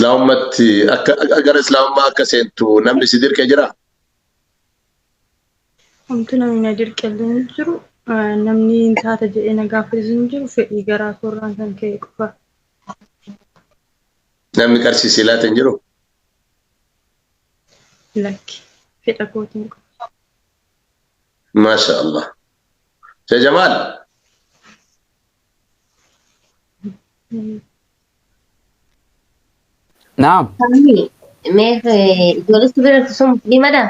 Islaamummatti akka gara islaamummaa akka seentu namni si dirqe jira? Homtuu namni na dirqellee hin jiru. Namni hin taata jedhee na gaafates hin jiru. Fedhii garaa koorraan kan ka'e qofa. Namni qarshii si laate hin jiru? Lakki. Fedha kootiin qofa. Maasha Allah. Shee Jamaal. Naam. Faami, mee ijoollee si bira jirtu sun musliimadha?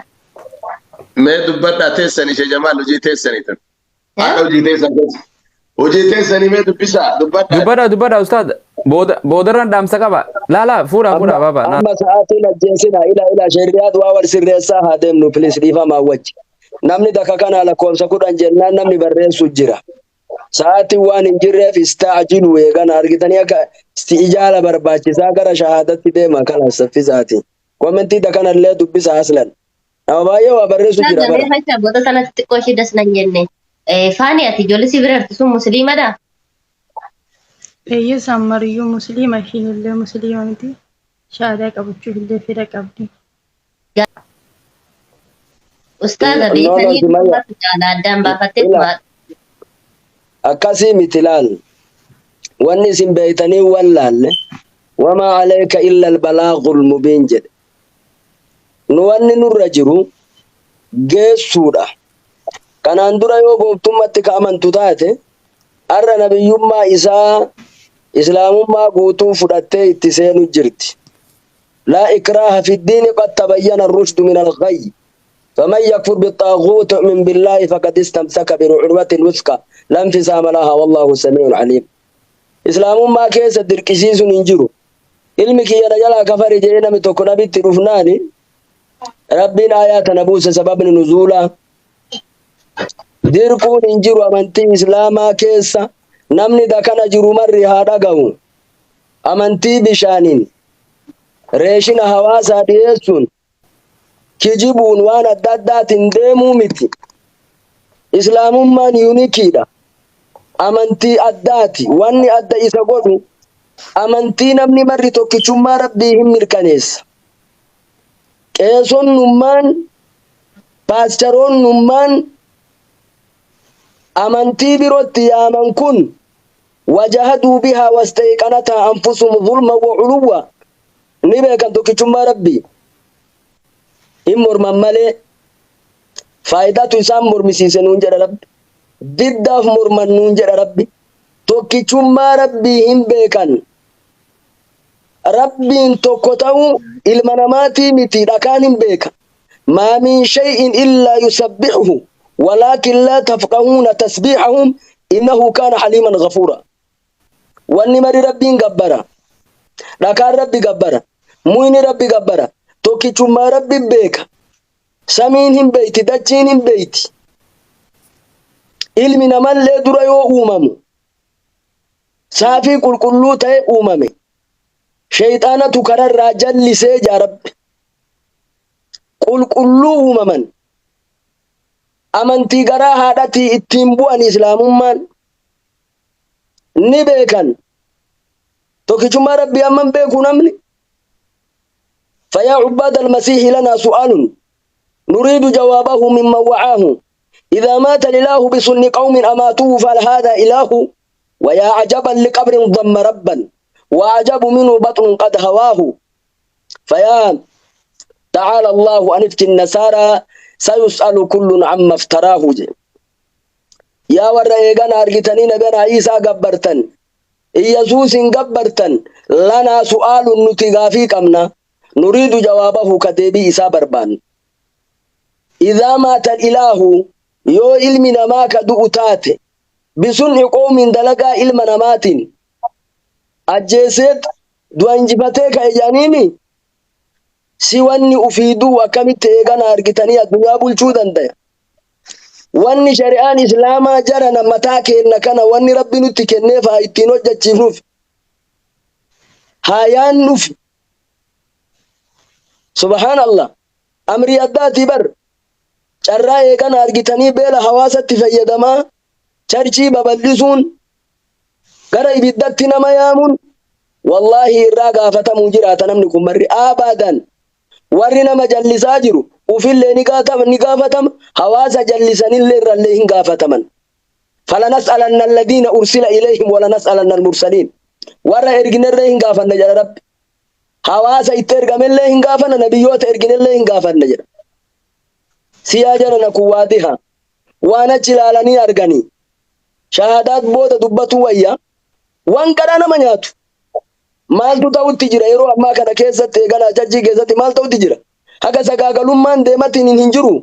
Mee dubbadhaa teessanii Shee Jamaal hojii teessanii tan. Haadha hojii teessan keessa. Hojii teessanii mee dubbisaa dubbadhaa. Dubbadha dubbadha ustaad. Booda boodarraan dhaamsa qaba. Laa laa fuudhaa fuudhaa baaba. Naa. Amma sa'aatiin ajjeesina ila ila sheriyaat waa wal sirreessaa haa deemnu please dhiifamaa wajji. Namni dakka kana lakkoofsa 10 jennaan namni barreessu jira. Sa'aatiin waan hin jirreef istaa'jilu eegana argitanii akka isti'ijaala barbaachisaa gara shahaadatti deema kana saffisaati. Komentii dakanallee dubbisa aslan. Nama baay'ee waa barreessu jira Ustaaza bara. mee facha booda sanatti xiqqoo ishee das nan jenne. Faani ati ijoollee si bira jirtu sun musliimadha? Eeyyee isaan mariyyuu musliima ishiin illee musliima miti. Shahaadaa qabachuuf illee fedha qabdi. Ustaaza No, no, beekanii Sumayya. dubbatu caala addaan baafattee Ila tuma akkasii miti laal. Wanni isin beeytanii wallaalle wamaa alayka illa albalaagul mubiin jedhe. Nu wanni nurra jiru geessuudha. Kanaan dura yoo gooftummatti ka amantu taate har'a nabiyyummaa isaa islaamummaa guutuu fudhattee itti seenu jirti. Laa ikraaha fi ddiini qad tabayyana ar-rushdu min al-ghayy faman yakfur bix-xaaghuuti wa yu'min billaahi faqad istamsaka bil-urwati al-wuthqa laa infisaama lahaa wallaahu samii'un aliim. Islaamummaa keessa dirqisiisuun hin jiru. Ilmi kiyya na jalaa kafare jedhee namni tokko nabitti dhufnaani Rabbiin aayaa tana buuse sababni nuzuulaa. Dirquun hin jiru amantii Islaamaa keessa namni dakana jiru marri haa dhagahu. Amantii bishaaniin reeshina hawaasaa dhiyeessuun kijibuun waan adda addaatiin deemuu miti. Islaamummaan yuunikiidha. Amantii addaati. Wanni adda isa godhu amantii namni marri tokkichummaa Rabbii hin mirkaneessa. Qeesonnummaan, paastaroonnummaan amantii birootti yaaman kun wajahaduu bihaa wastayqanataa anfusuhum zulman wa uluwwa ni beekan tokkichummaa Rabbii hin morman malee faayidatu isaan mormisiise nuun jedha Rabbi. Diddaaf morman nuun jedha Rabbi. Tokkichummaa Rabbii hin beekan. Rabbiin tokko ta'uu ilma namaatii miti dhakaan hin beeka. Maa min shay'in illaa yusabbihuhu walaakin laa tafqahuuna tasbiihahum innahu kaana haliiman ghafuura. Wanni mari Rabbiin gabbara. Dhakaan Rabbi gabbara. Muyni Rabbi gabbara. Tokkichummaa Rabbi beeka. Samiin hin beeyti, dachiin hin beeyti. Ilmi namallee dura yoo uumamu saafii qulqulluu ta'e uumame. Sheeyxaanatu kararraa jallisee jaa Rabbi. Qulqulluu uumaman. Amantii garaa haadhatii ittiin bu'an islaamummaan ni beekan. Tokkichummaa Rabbii amman beeku namni. Fayaa cubbaada almasiihi lanaa su'aalun nuriidu jawaabahu mimman wacaahu idaa maata ilaahu bisunni qawmin amaatuhu fahal haadaa ilaahu wayaa cajaban liqabrin damma rabban وعجب منه بطن قد هواه فيا تعالى الله أن افتي النصارى سيسأل كل عما افتراه yaa warra eegana argitanii nabiyana Iisaa gabbartan Iyyasuusin gabbartan lanaa su'aalun nuti gaafii qabna nuriidu jawaabahu ka deebii isaa barbaannu idhaa maata ilaahu yoo ilmi namaa ka du'u taate bisun'i qoomin dalagaa ilma namaatiin ajjeeseet du'a injifatee ka'e jedhaniimi si wanni ufii du'u akkamitti eegana argitanii addunyaa bulchuu dandaya Wanni shari'aan Islaamaa jarana mataa keenna kana wanni Rabbi nutti kenneef haa ittiin hojjachiifnuuf haa yaannuuf. Subhaan Allah. Amrii addaatii bar. Carraa eegana argitanii beela hawaasatti fayyadamaa charchii babal'isuun gara ibiddatti nama yaamuun Wallaahi irraa gaafatamuu jiraata namni kun marri abadan. Warri nama jallisaa jiru ufillee ni gaafatama, hawaasa jallisanillee irrallee hin gaafataman. Falanas'alanna alladhiina ursila ilayhim walanas'alanna almursaliin. Warra erginellee hin gaafanna jedha Rabbi. Hawaasa itti ergamellee hin gaafanna, nabiyyoota erginellee hin gaafanna jedha. Siyaa jarana kun waadiha. Waan achi ilaalanii arganii. Shahaadaat booda dubbatu wayya. Waan garaa nama nyaatu. Maaltu ta'utti jira yeroo ammaa kana keessatti eeganaa churchii keessatti maal ta'utti jira? Haga sagaagalummaan deematiin hin jiru.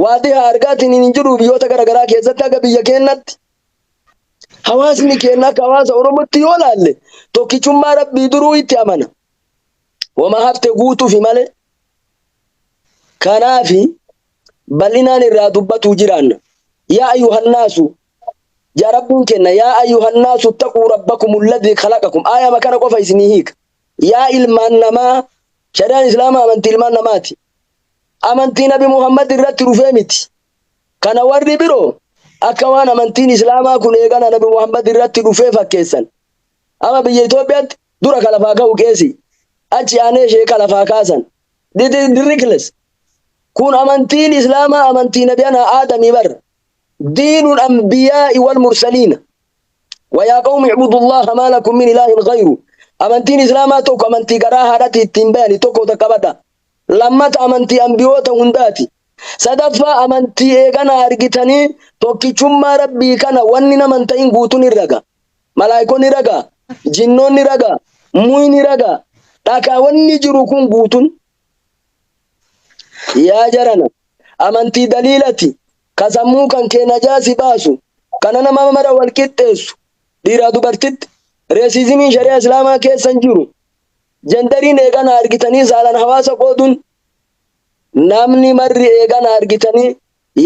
Waadiha argaatiin hin jiru biyyoota garaagaraa keessatti haga biyya keenyatti. Hawaasni keenya akka hawaasa Oromootti yoo laalle tokkichummaa Rabbii duruu itti amana. Wama hafte guutuufi malee. Kanaafi bal'inaan irraa dubbatuu jiraanna. Yaa ayyuhannaasu yaa Rabbiin kenna yaa ayyuhannaasu taquu rabbakum alladhii khalaqakum. Aayama kana qofa isinii hiika. Yaa ilmaan namaa, shari'aan Islaamaa amantii ilmaan namaati. Amantii Nabi Muhammad irratti dhufee miti. Kana warri biroo akka waan amantiin Islaamaa kun eegana Nabi Muhammad irratti dhufee fakkeessan. Amma biyya Itoophiyaatti dura ka lafaa ka'u qeesi. Achi aanee sheeka lafaa kaasan. Ridiculous. Kun amantiin Islaamaa amantii Nabi ana Aadamii bar. Diinul anbiyaa'i wal mursaliina. Wayaa qawmi ibudullaha maa lakum min ilaahin ghayru. Amantiin Islaamaa tokko amantii garaa haadhati ittiin bayani tokko qabadha. Lammata amantii ambiyoota hundaati. Sadaffaa amantii eegana argitanii tokkichummaa Rabbii kana wanni naman ta'in guutuun ni raga. Malaayikoonni raga, jinnoonni raga, muyni raga. Dhakaa wanni jiru kun guutuun. Yaa jarana amantii daliilati ka sammuu kan kee najaasi baasu kana nama mara wal qixxeessu dhiiraa dubartitti racismiin shari'a Islaamaa keessa hin jiru. Genderiin eegana argitanii saalan hawaasa qooduun namni marri eegana argitanii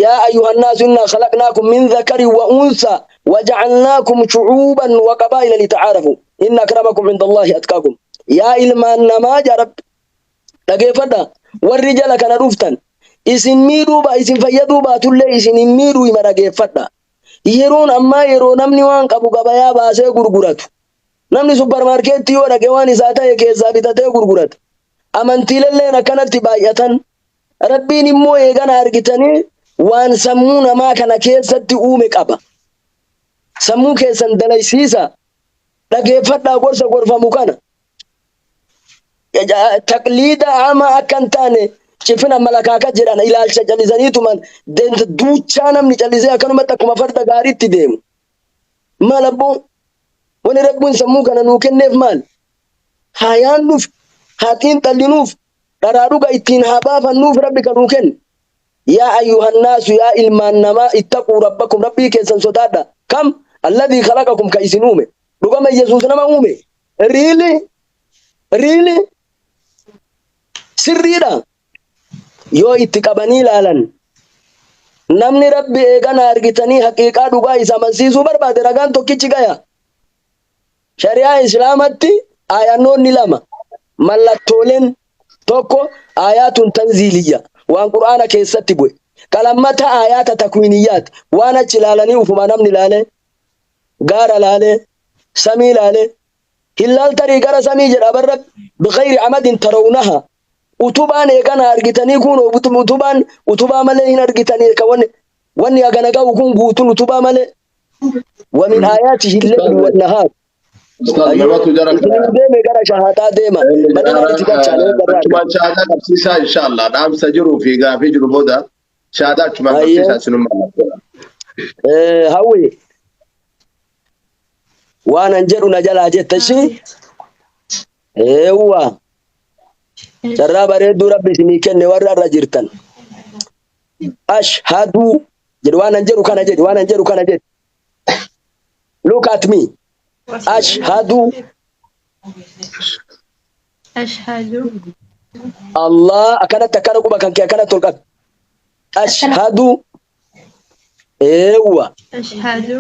yaa ayyuhannaasu innaa khalaqnaakum min dhakarin wa unsa waja'alnaakum shu'uuban wa qabaa'ila lita'aarafu inna akramakum inda Allahi atqaakum. Yaa ilmaan namaa jaa Rabbi dhageeffadha, warri jala kana dhuftan isin miidhuu ba isin fayyaduu baatullee isin hin miidhuu hima dhageeffadha. Yeroon ammaa yeroo namni waan qabu gabayaa baasee gurguratu. Namni supermarketii yoo dhaqe waan isaa ta'e keessaa bitatee gurgurata. Amantiileen akkanatti baay'atan. Rabbiin immoo eegana argitanii waan sammuu namaa kana keessatti uume qaba. Sammuu keessan dalaysiisa. Dhageeffadhaa gorsa gorfamu kana. Taqliida hamaa akka hin taane cifina malakaaka jedhan ilaalcha callisaniituman deemsa duuchaa namni callisee akkanumatti akkuma farda gaariitti deemu. Maal abboo? Wani Rabbiin sammuu kana nuu kenneef maal? Haa yaannuuf, haa xiinxallinuuf, dharaa dhuga ittiin haa baafannuuf Rabbi kan nuu kenne. Yaa ayyuhannaasu yaa ilmaan namaa ittaquu rabbakum Rabbii keessan sodaadha. Kam? Alladhii khalaqakum ka isin uume. Dhugama Yesuus nama uume. Really? Really? Sirriidha. Yoo itti qabanii ilaalan namni Rabbi eegana argitanii haqiiqaa dhugaa isa amansiisuu barbaade ragaan tokkichi gaya. Shari'aa Islaamatti aayannoonni lama mallattooleen tokko aayaatun tanziiliyya waan Qur'aana keessatti bu'e. Kalammata aayaata takwiniyyaati waan achi ilaalanii ufuma namni ilaalee gaara ilaalee samii ilaalee hillaal tarii gara samii jedha barra bighayri amadin tarawnaha utubaan eegana argitanii kun utubaan utubaa malee hin argitanii ka wanni wanni hagana ga'u kun guutuun utubaa malee wamin aayaatihi lleylu wannahaar. Ustaaz namatu jara Isin deeme gara shahaadaa deema bal'inaan itti dachaan eeggarraa Achumaan shahaadaa qabsiisaa inshallah dhaamsa jiruu fi gaafii jiru booda shahaadaa achumaan Ayyee. qabsiisaa isinummaa. Hawwi waan an jedhu na jalaa jette ishii eewwa carraa bareedduu Rabbi isinii kenne warra irra jirtan. Ashhadu jedhu waan an jedhu kana jedhi waan an jedhu kana jedhi. Look at me. Ashhadu Ashhadu Allah akkanatti akkana quba kan kee akkanatti ol qabi. Ashhadu eewwa Ashhadu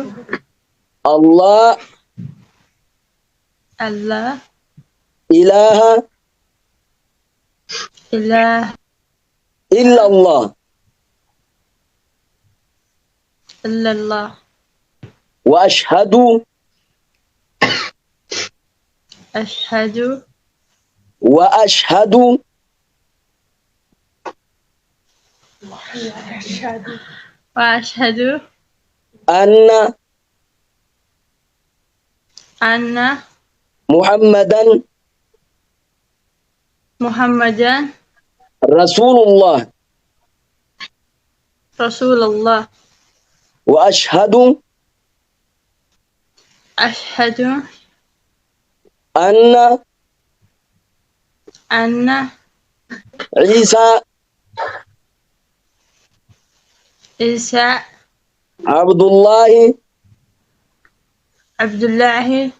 Allah Allah ilaha ilaha illa Allah illallah wa ashhadu Ashhadu. Wa ashhadu. Wa ashhadu. Anna. Anna. Muhammadan. Muhammadan. Rasulullah. Rasulullah. Wa ashhadu. Ashhadu. Anna. Anna. Isa. Isa. Abdullahi. Abdullahi.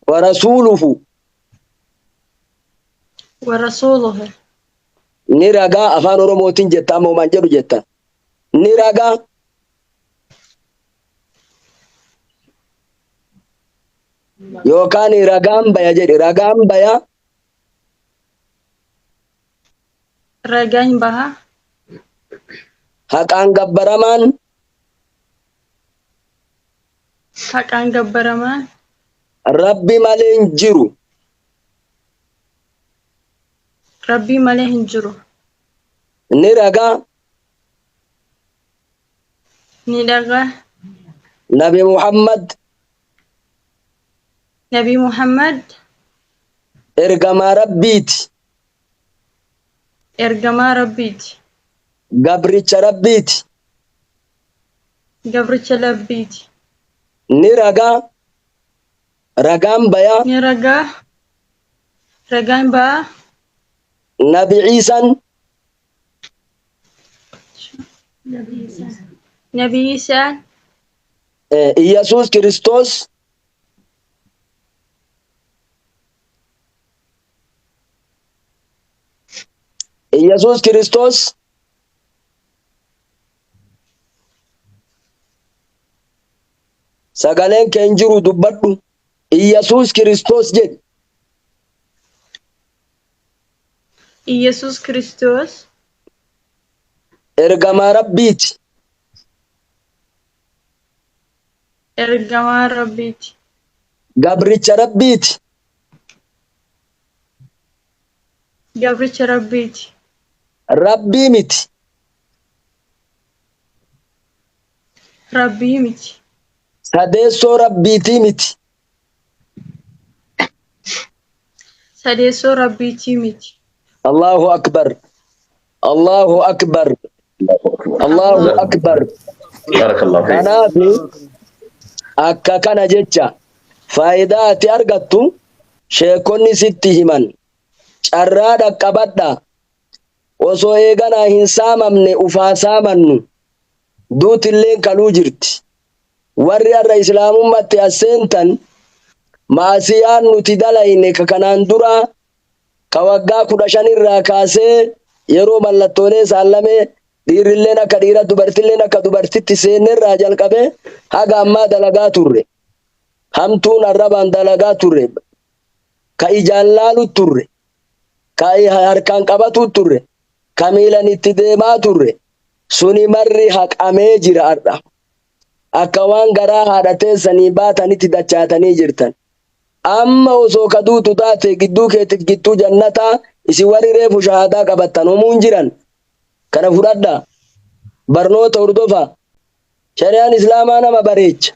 Wa rasuluhu. Wa rasuluhu. Ni ragaa afaan Oromootiin jetta amma homaan jedhu jetta. Ni ragaa. Yookaan ragaan baya jedhi ragaan baya. Ragaan baha. Haqaan gabbaramaan. Haqaan gabbaramaan. Rabbi malee hin jiru. Rabbi malee hin jiru. Ni ragaa. Ni dhagaa. Nabi Muhammad. Nabi Muhammad. Ergamaa Rabbiiti. Ergamaa Rabbiiti. Gabricha Rabbiiti. Gabricha Rabbiiti. Ni ragaa. Ragaan bayaa. Ni ragaa. Ragaan bahaa. Nabi Iisaan. Nabi Iisaan. Iyyasuus Kiristoos. Iyyasuus Kiristoos. Sagaleen kee hin jiru dubbadhu. Iyyasuus Kiristoos jedhi. Iyyasuus Kiristoos. Ergamaa Rabbiiti. Ergamaa Rabbiiti. Gabricha Rabbiiti. Gabricha Rabbiiti. Rabbii miti. Rabbii miti. Sadeessoo Rabbiitii miti. Sadeessoo Rabbiitii miti. Allahu akbar. Allahu akbar. Allahu akbar. Barakallahu fiik. Kanaaf akka kana jecha faayidaa ati argattu sheekonni sitti himan. Carraa dhaqqabadha. Osoo eeganaa hin saamamne ufaa saamannu. Duutilleen kaluu jirti. Warri har'a islaamummaatti as seentan maasiyaan nuti dalayne ka kanaan dura ka waggaa 15 irraa kaasee yeroo mallattoolee saallamee dhiirrilleen akka dhiira dubartilleen akka dubartitti seennerraa jalqabee haga ammaa dalagaa turre. Hamtuun arrabaan dalagaa turre. Ka ijaan laalu turre. Ka harkaan qabatu turre. Ka miilan itti deemaa turre. Suni marri haqamee jira har'a. Akka waan garaa haadha teessanii baatanitti dachaatanii jirtan. Amma osoo ka duutu taate gidduu keetiif gidduu jannataa isin warri reefu shahaadaa qabattan homuun jiran. Kana fudhadhaa. Barnoota hordofaa. Shari'aan Islaamaa nama bareecha.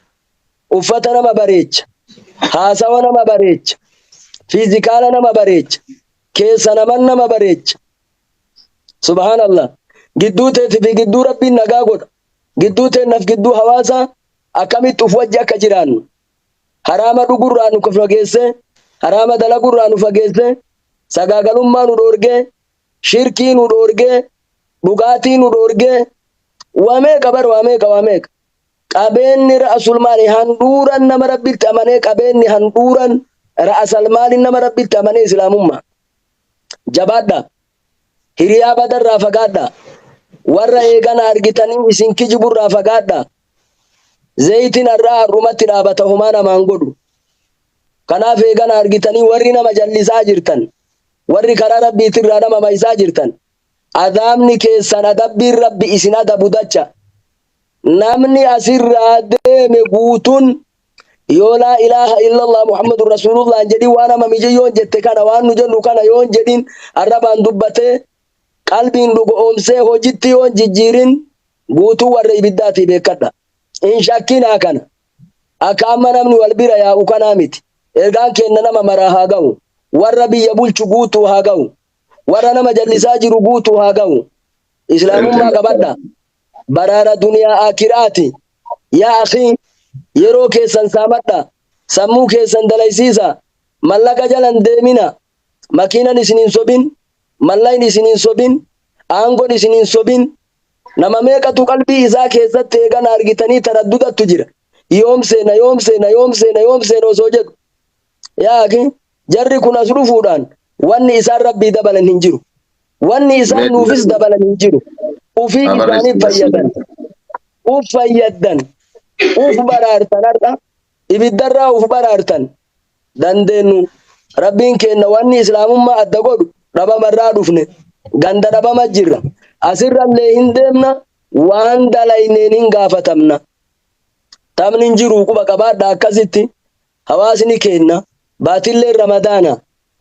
Uffata nama bareecha. Haasawa nama bareecha. Fiizikaala nama bareecha. Keessa naman nama bareecha. Subhaanallah. Gidduu teetii fi gidduu Rabbiin nagaa godha. Gidduu teennaaf gidduu hawaasaa akkamitti uf wajji akka jiraannu. Haraama dhugurraa nu fageesse, haraama dalagurraa nu fageesse, sagaagalummaa nu dhoorgee, shirkii nu dhoorgee, dhugaatii nu dhoorgee, waa meeqa bar waa meeqa waa meeqa. Qabeenyi ra'asul maali handhuuran nama Rabbitti amanee qabeenyi handhuuran ra'asal maali nama Rabbitti amanee islaamummaa. Jabaadha. Hiriyaa badarraa fagaadha. Warra eegana argitanii isin kijiburraa fagaadha. Zayitiin har'aa har'umatti dhaabata homaa namaan godhu. Kanaaf eegana argitanii warri nama jallisaa jirtan, warri karaa Rabbiitirraa nama mayisaa jirtan, adaabni keessan adabbiin Rabbi isin adabu dacha. Namni asirraa deeme guutuun Yoo laa ilaaha illallah Muhammadur Rasuulullah hin jedhin, waan nama mijiyyoon jette kana, waan nu jennu kana yoo hin jedhin, arrabaan dubbatee qalbiin dhugoomsee hojitti yoo hin jijjiirin, guutuu warra ibiddaatii beekadha. Hin shakkinaa kana. Akka amma namni wal bira yaa'u kanaa miti. Ergaan kenna nama maraa haa ga'u. Warra biyya bulchu guutuu haa ga'u. Warra nama jallisaa jiru guutuu haa ga'u. Islaamummaa qabadha. Baraara duniyaa akiraati. Yaa akhi, yeroo keessan saamadha. Sammuu keessan dalaysiisa. Mallaqa jalan deemina. Makiinan isin hin sobin. Mallaqni isin hin sobin. Aangoon isin hin sobin. Nama meeqatu qalbii isaa keessatti eegana argitanii taraddudattu jira. Yoom seena, yoom seena, yoom seena, yoom seena osoo jedhu. Yaa akhi, jarri kun as dhufuudhaan wanni isaan Rabbii dabalan hin jiru. Wanni isaan nuufis dabalan hin jiru. Ufii isaaniif fayyadan. Uf fayyaddan. Uf baraartan har'a. Ibiddarraa uf baraartan. Dandeenyu. Rabbiin kenna wanni islaamummaa adda godhu dhabamarraa dhufne. Ganda dhabama jirra. Asirrallee hin deemna. Waan dalayneen hin gaafatamna. Taphni hin jiru, quba qabaadha akkasitti. Hawaasni kenna baatilleen Ramadaana,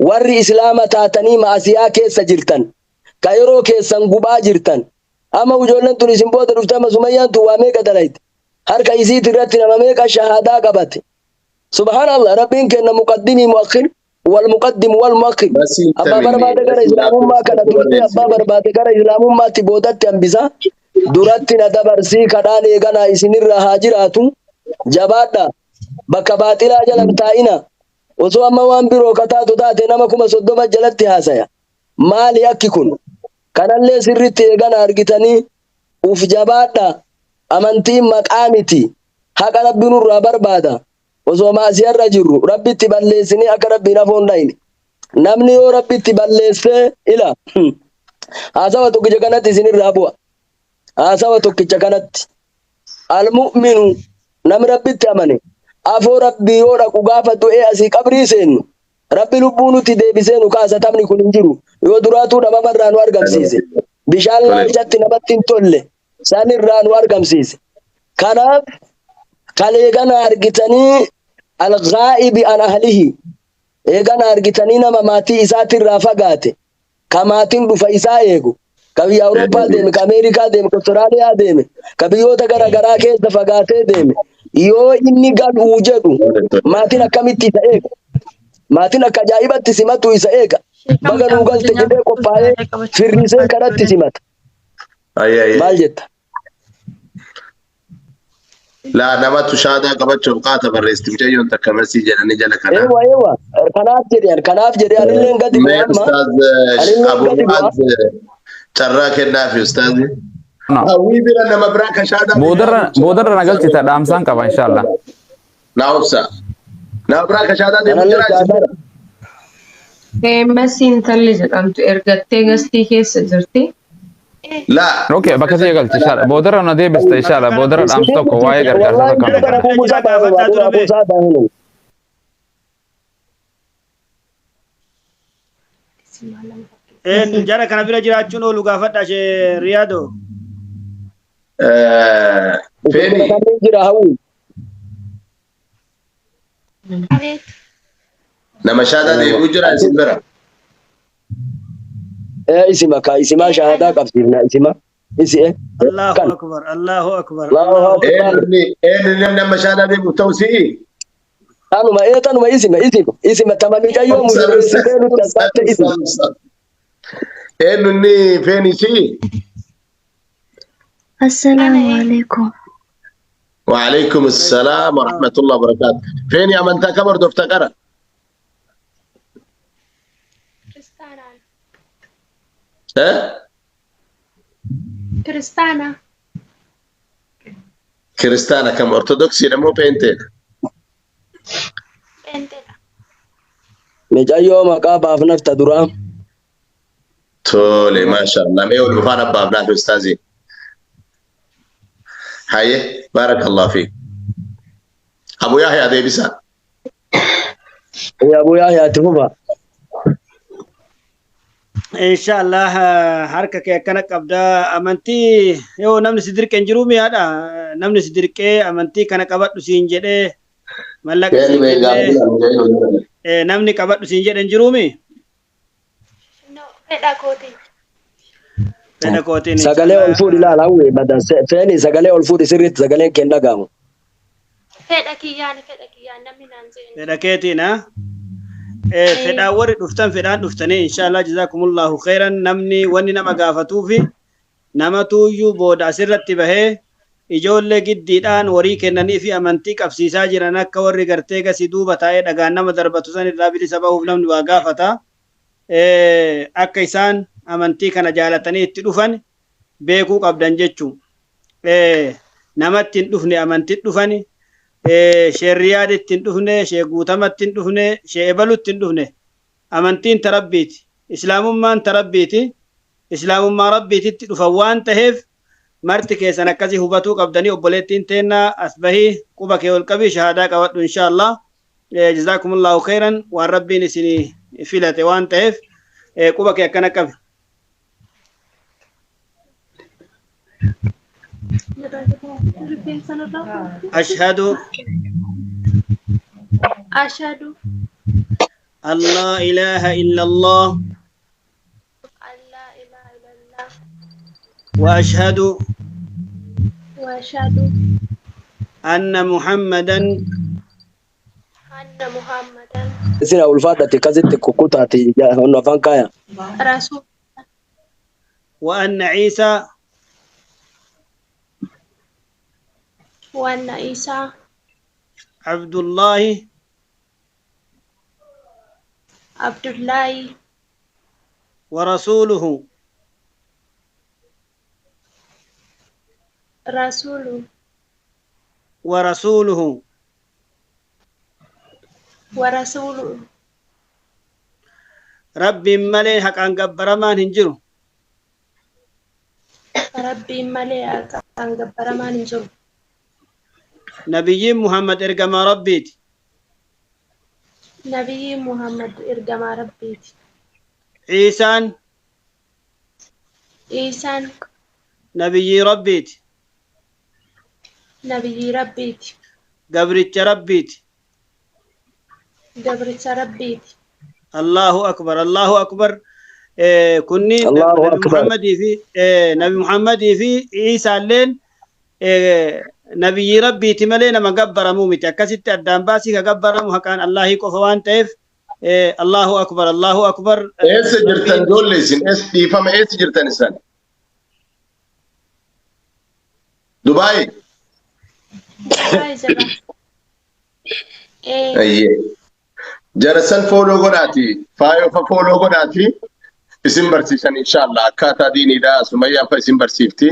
warri islaama taatanii ma'asiyaa keessa jirtan, ka yeroo keessan gubaa jirtan, amma ijoolleen tun isin booda dhufte, amma Sumayyaan tun waa meeqa dalayte, harka isiiti irratti nama meeqa shahaadaa qabate. Subhaanallah, Rabbiin kenna muqaddimii muakhir wal muqaddim wal muakhir. Abbaa barbaade gara islaamummaa kana dursee, abbaa barbaade gara islaamummaatti boodatti hambisa. Duratti na dabarsii kadhaan eeganaa isinirra haa jiraatu. Jabaadha. Bakka baaxilaa jalan taa'ina. Osoo amma waan biroo kataatu taate, nama 30,000 jalatti haasaya. Maali akki kun? Kanallee sirritti eegana argitanii uf jabaadha. Amantiin maqaa miti. Haqa Rabbi nurraa barbaada. Osoo maasiyarra jirru Rabbitti balleessinee akka Rabbiin afoon dhayne. Namni yoo Rabbitti balleessee, ila, haasawa tokkicha kanatti isinirraa bu'a. Haasawa tokkicha kanatti. Almu'minu, namni Rabbitti amane, afoo Rabbii yoo dhaqu, gaafa du'ee asii qabrii seennu, Rabbi lubbuu nutti deebisee nu kaasa, taphni kun hin jiru. Yoo duraatuu dhabamarraa nu argamsiise. Bishaan laalchatti namatti hin tolle sanirraa nu argamsiise. Kanaaf kalee kana argitanii, alghaa'ibi an ahlihi, eegana argitanii, nama maatii isaatirraa fagaate, ka maatiin dhufa isaa eegu, ka biyya Awurooppaa deeme, ka Ameerikaa deeme, ka Austraaliyaa deeme, ka biyyoota gara garaa keessa fagaatee deeme, yoo inni galuu jedhu maatiin akkamitti isa eega? Maatiin akka ajaa'ibatti simatu isa eega. Baga nuu galte jedhee qophaa'ee firrisee karatti simata. Maal jetta? Laa, namatu shaadaa qabachuuf qaata barreessitti mucayyoon takka masii jedhanii jala kana. Eewa, eewa, kanaaf jedhe, kanaaf jedhe anilleen gadi Mee bu'a amma. Ustaaz Anilleen Abu gadi bu'a. Muaz carraa kennaafi ustaazi. Hawwii bira nama biraa kan shaadaa. Boodarra boodarra na galchita, dhaamsaan qaba inshallah. Naa obsa. Nama biraa kan shaadaa deemu Kanallee jira isin shaadaa. bira. Masii intalli jedhamtu ergattee gastii keessa jirti. Laa. Okay, bakka si galchi inshallah. Boodarra na deebista inshallah. Boodarra dhaamsa tokko waa'ee gargaarsa Wallahi tokko booda Abu Musaa baay'ee Abu Musaa baay'ee. Een jara kana bira jiraachuun oolu gaafadha ishee Riyaadoo. Feeni. Kanneen jira hawwi. Abeet. Nama shaadaa deemu jira isin bira. Ee, isima ka isima shaahadaa qabsiifna, isima isi e. Allahu Kan. akbar, Allahu akbar. Allahu akbar. Eenyuun eenyu namni amma shaadaa deemu ta'u si'i? Tanuma ee, tanuma, isima, isima, isima, tama micayyoo muzireessitee nutti as baatte isima. Eenyu inni feeni si'i? Assalaamu alaikum. وعليكم السلام ورحمة الله وبركاته. فين أمنتا كبر دفتا قرأ؟ Kiristaanaan. ها؟ Kiristaana. كريستانا كم أرثوذكسي لمو بينتين. Pheenxeedha. Micayyoo maqaa baafnaf ta duraa. Tole, ما شاء الله. ميول مفانا بابنا في أستاذي. هاي بارك الله فيك. أبو يحيى ديبسا. Ee, Abu Yahyaa, itti fufa. Inshallah, harka kee akkana qabda. Amantii yoo namni si dirqee hin jiru mi'aadha. Namni si dirqee amantii kana qabadhu siin jedhee Mallaqa Feeni sii mee kennee gaafii namni qabadhu siin jedhan jiruumi? No, fedha kootiin. Fedha kootiin Sagalee ol inshallah. fuudhi ilaala hawwee badan feeni sagalee ol fuudhi sirriitti sagaleen kee hin dhaga'amu. Fedha kiyyaan fedha kiyyaan namni naan jedhe. Fedha keetiin ha? Fedhaan warri dhuftan fedhaan dhuftanii inshallah jazakumullahu khairan namni wanni nama gaafatuufi namatuuyyuu booda asirratti bahee ijoollee giddiidhaan horii kennanii fi amantii qabsiisaa jiran akka warri gartee gasii duuba taa'ee dhagaan nama darbatu san irraa bilisa bahuuf namni waa gaafata. Akka isaan amantii kana jaalatanii itti dhufan beekuu qabdan jechuun. Namatti hin dhufne amantii dhufani. Shee Riyaaditti hin dhufne, shee Guutamatti hin dhufne, shee Ebalutti hin dhufne. Amantiin tarabbiiti. Islaamummaan tarabbiiti. Islaamummaa rabbiititti dhufan waan taheef marti keessan akkasii hubatuu qabdanii obboleettiin teennaa as bahii quba kee ol qabii shahaadaa qabadhu inshaallah. Jazaakumullahu khairan waan rabbiin isinii filate waan ta'eef quba kee akkana qabi. Ashhadu Ashhadu an laa ilaaha illallah an laa ilaaha illallah wa ashhadu wa ashhadu anna Muhammadan anna Muhammadan Isin ulfaadhati akkasitti kukkutaati afaan kaaya. rasuul wa anna Ciisaa wa anna Isaa Abdullaahi Abdullaahi wa rasuuluhu. rasuulu wa rasuuluhu. wa rasuulu. Rabbiin malee haqaan gabbaramaan hin jiru. Rabbiin malee haqaan gabbaramaan hin jiru. Nabiyyiin Muhammad ergamaa Rabbiiti. Nabiyyiin Muhammad ergamaa Rabbiiti. Ciisaan Iisaan nabiyyii Rabbiiti. nabiyyii Rabbiiti. Gabricha Rabbiiti. Gabricha Rabbiiti. Allahu akbar Allahu akbar. Kunniin Allahu Nabi akbar. Muhammadii fi Nabi Muhammadii fi Iisaalleen nabiyyii Rabbiiti malee nama gabbaramuu miti. Akkasitti addaan baasii ka gabbaramu haqaan Allahii qofa waan ta'eef Allahu akbar Allahu akbar. Eessa jirtan ijoollee isin? Eessa dhiifama eessa jirtan isin? Dubaay. Dubaay jira. Ayyee. Jara san follow godhaati. Faayoo fa follow godhaati. Isin barsiisan inshallah akkaataa diiniidha. Sumayyaan fa isin barsiifti.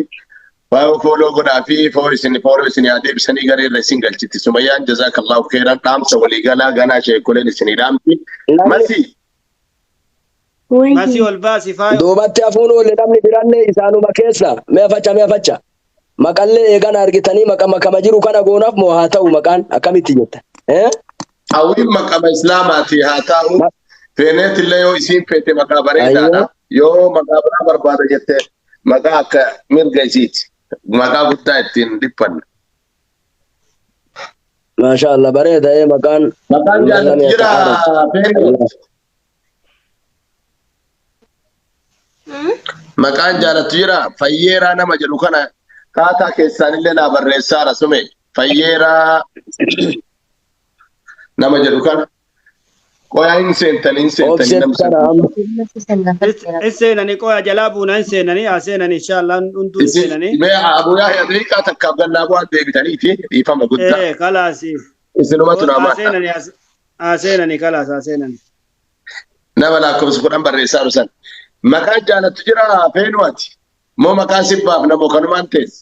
Faayoo follow godhaa fi isin follow isin yaa deebisanii garee irra isin galchiti. Sumayyaan jazaakallahu khairan dhaamsa waliigalaa ganaa sheekoleen isinii dhaamti. Masi. Masi ol baasi faayoo. Duubatti hafuun oolle namni biraallee isaanuma keessa mee facha mee facha. Maqallee eegana argitanii maqa makama jiru kana goonaaf moo haa ta'u maqaan akkamitti jetta? Hawwiin maqama Islaamaati haa ta'u. Feeneetillee yoo isiin feete maqaa bareedaadha. Yoo maqaa biraa barbaada jette maqaa akka mirga isiiti. Maqaa guddaa ittiin dhiphanna. Maasha Allah bareeda maqaan. Maqaan jaalatu jira Feenee. Maqaan jaalatu jira Fayyeeraa nama jedhu kana kaataa keessaanillee naa barreessaara sume Fayyeeraa nama jedhu kana. Qoyaa hin seentanii hin seentanii namni. In seenanii qoyaa jalaa buuna hin seenanii haa seenanii inshallah hunduu hin seenanii. Mee Abu Yahya daqiiqaa takkaaf gannaa bu'aan deebitaniiti dhiifama guddaa. Kalaasi. Isinumatu naa Haa maadha. seenanii haa seenanii kalaas haa seenanii. Nama lakkoofsa 10 barreessaa san. Maqaan jaalattu jira feenuwaati. Moo maqaan sibbaaf namoo kanumaan teesse.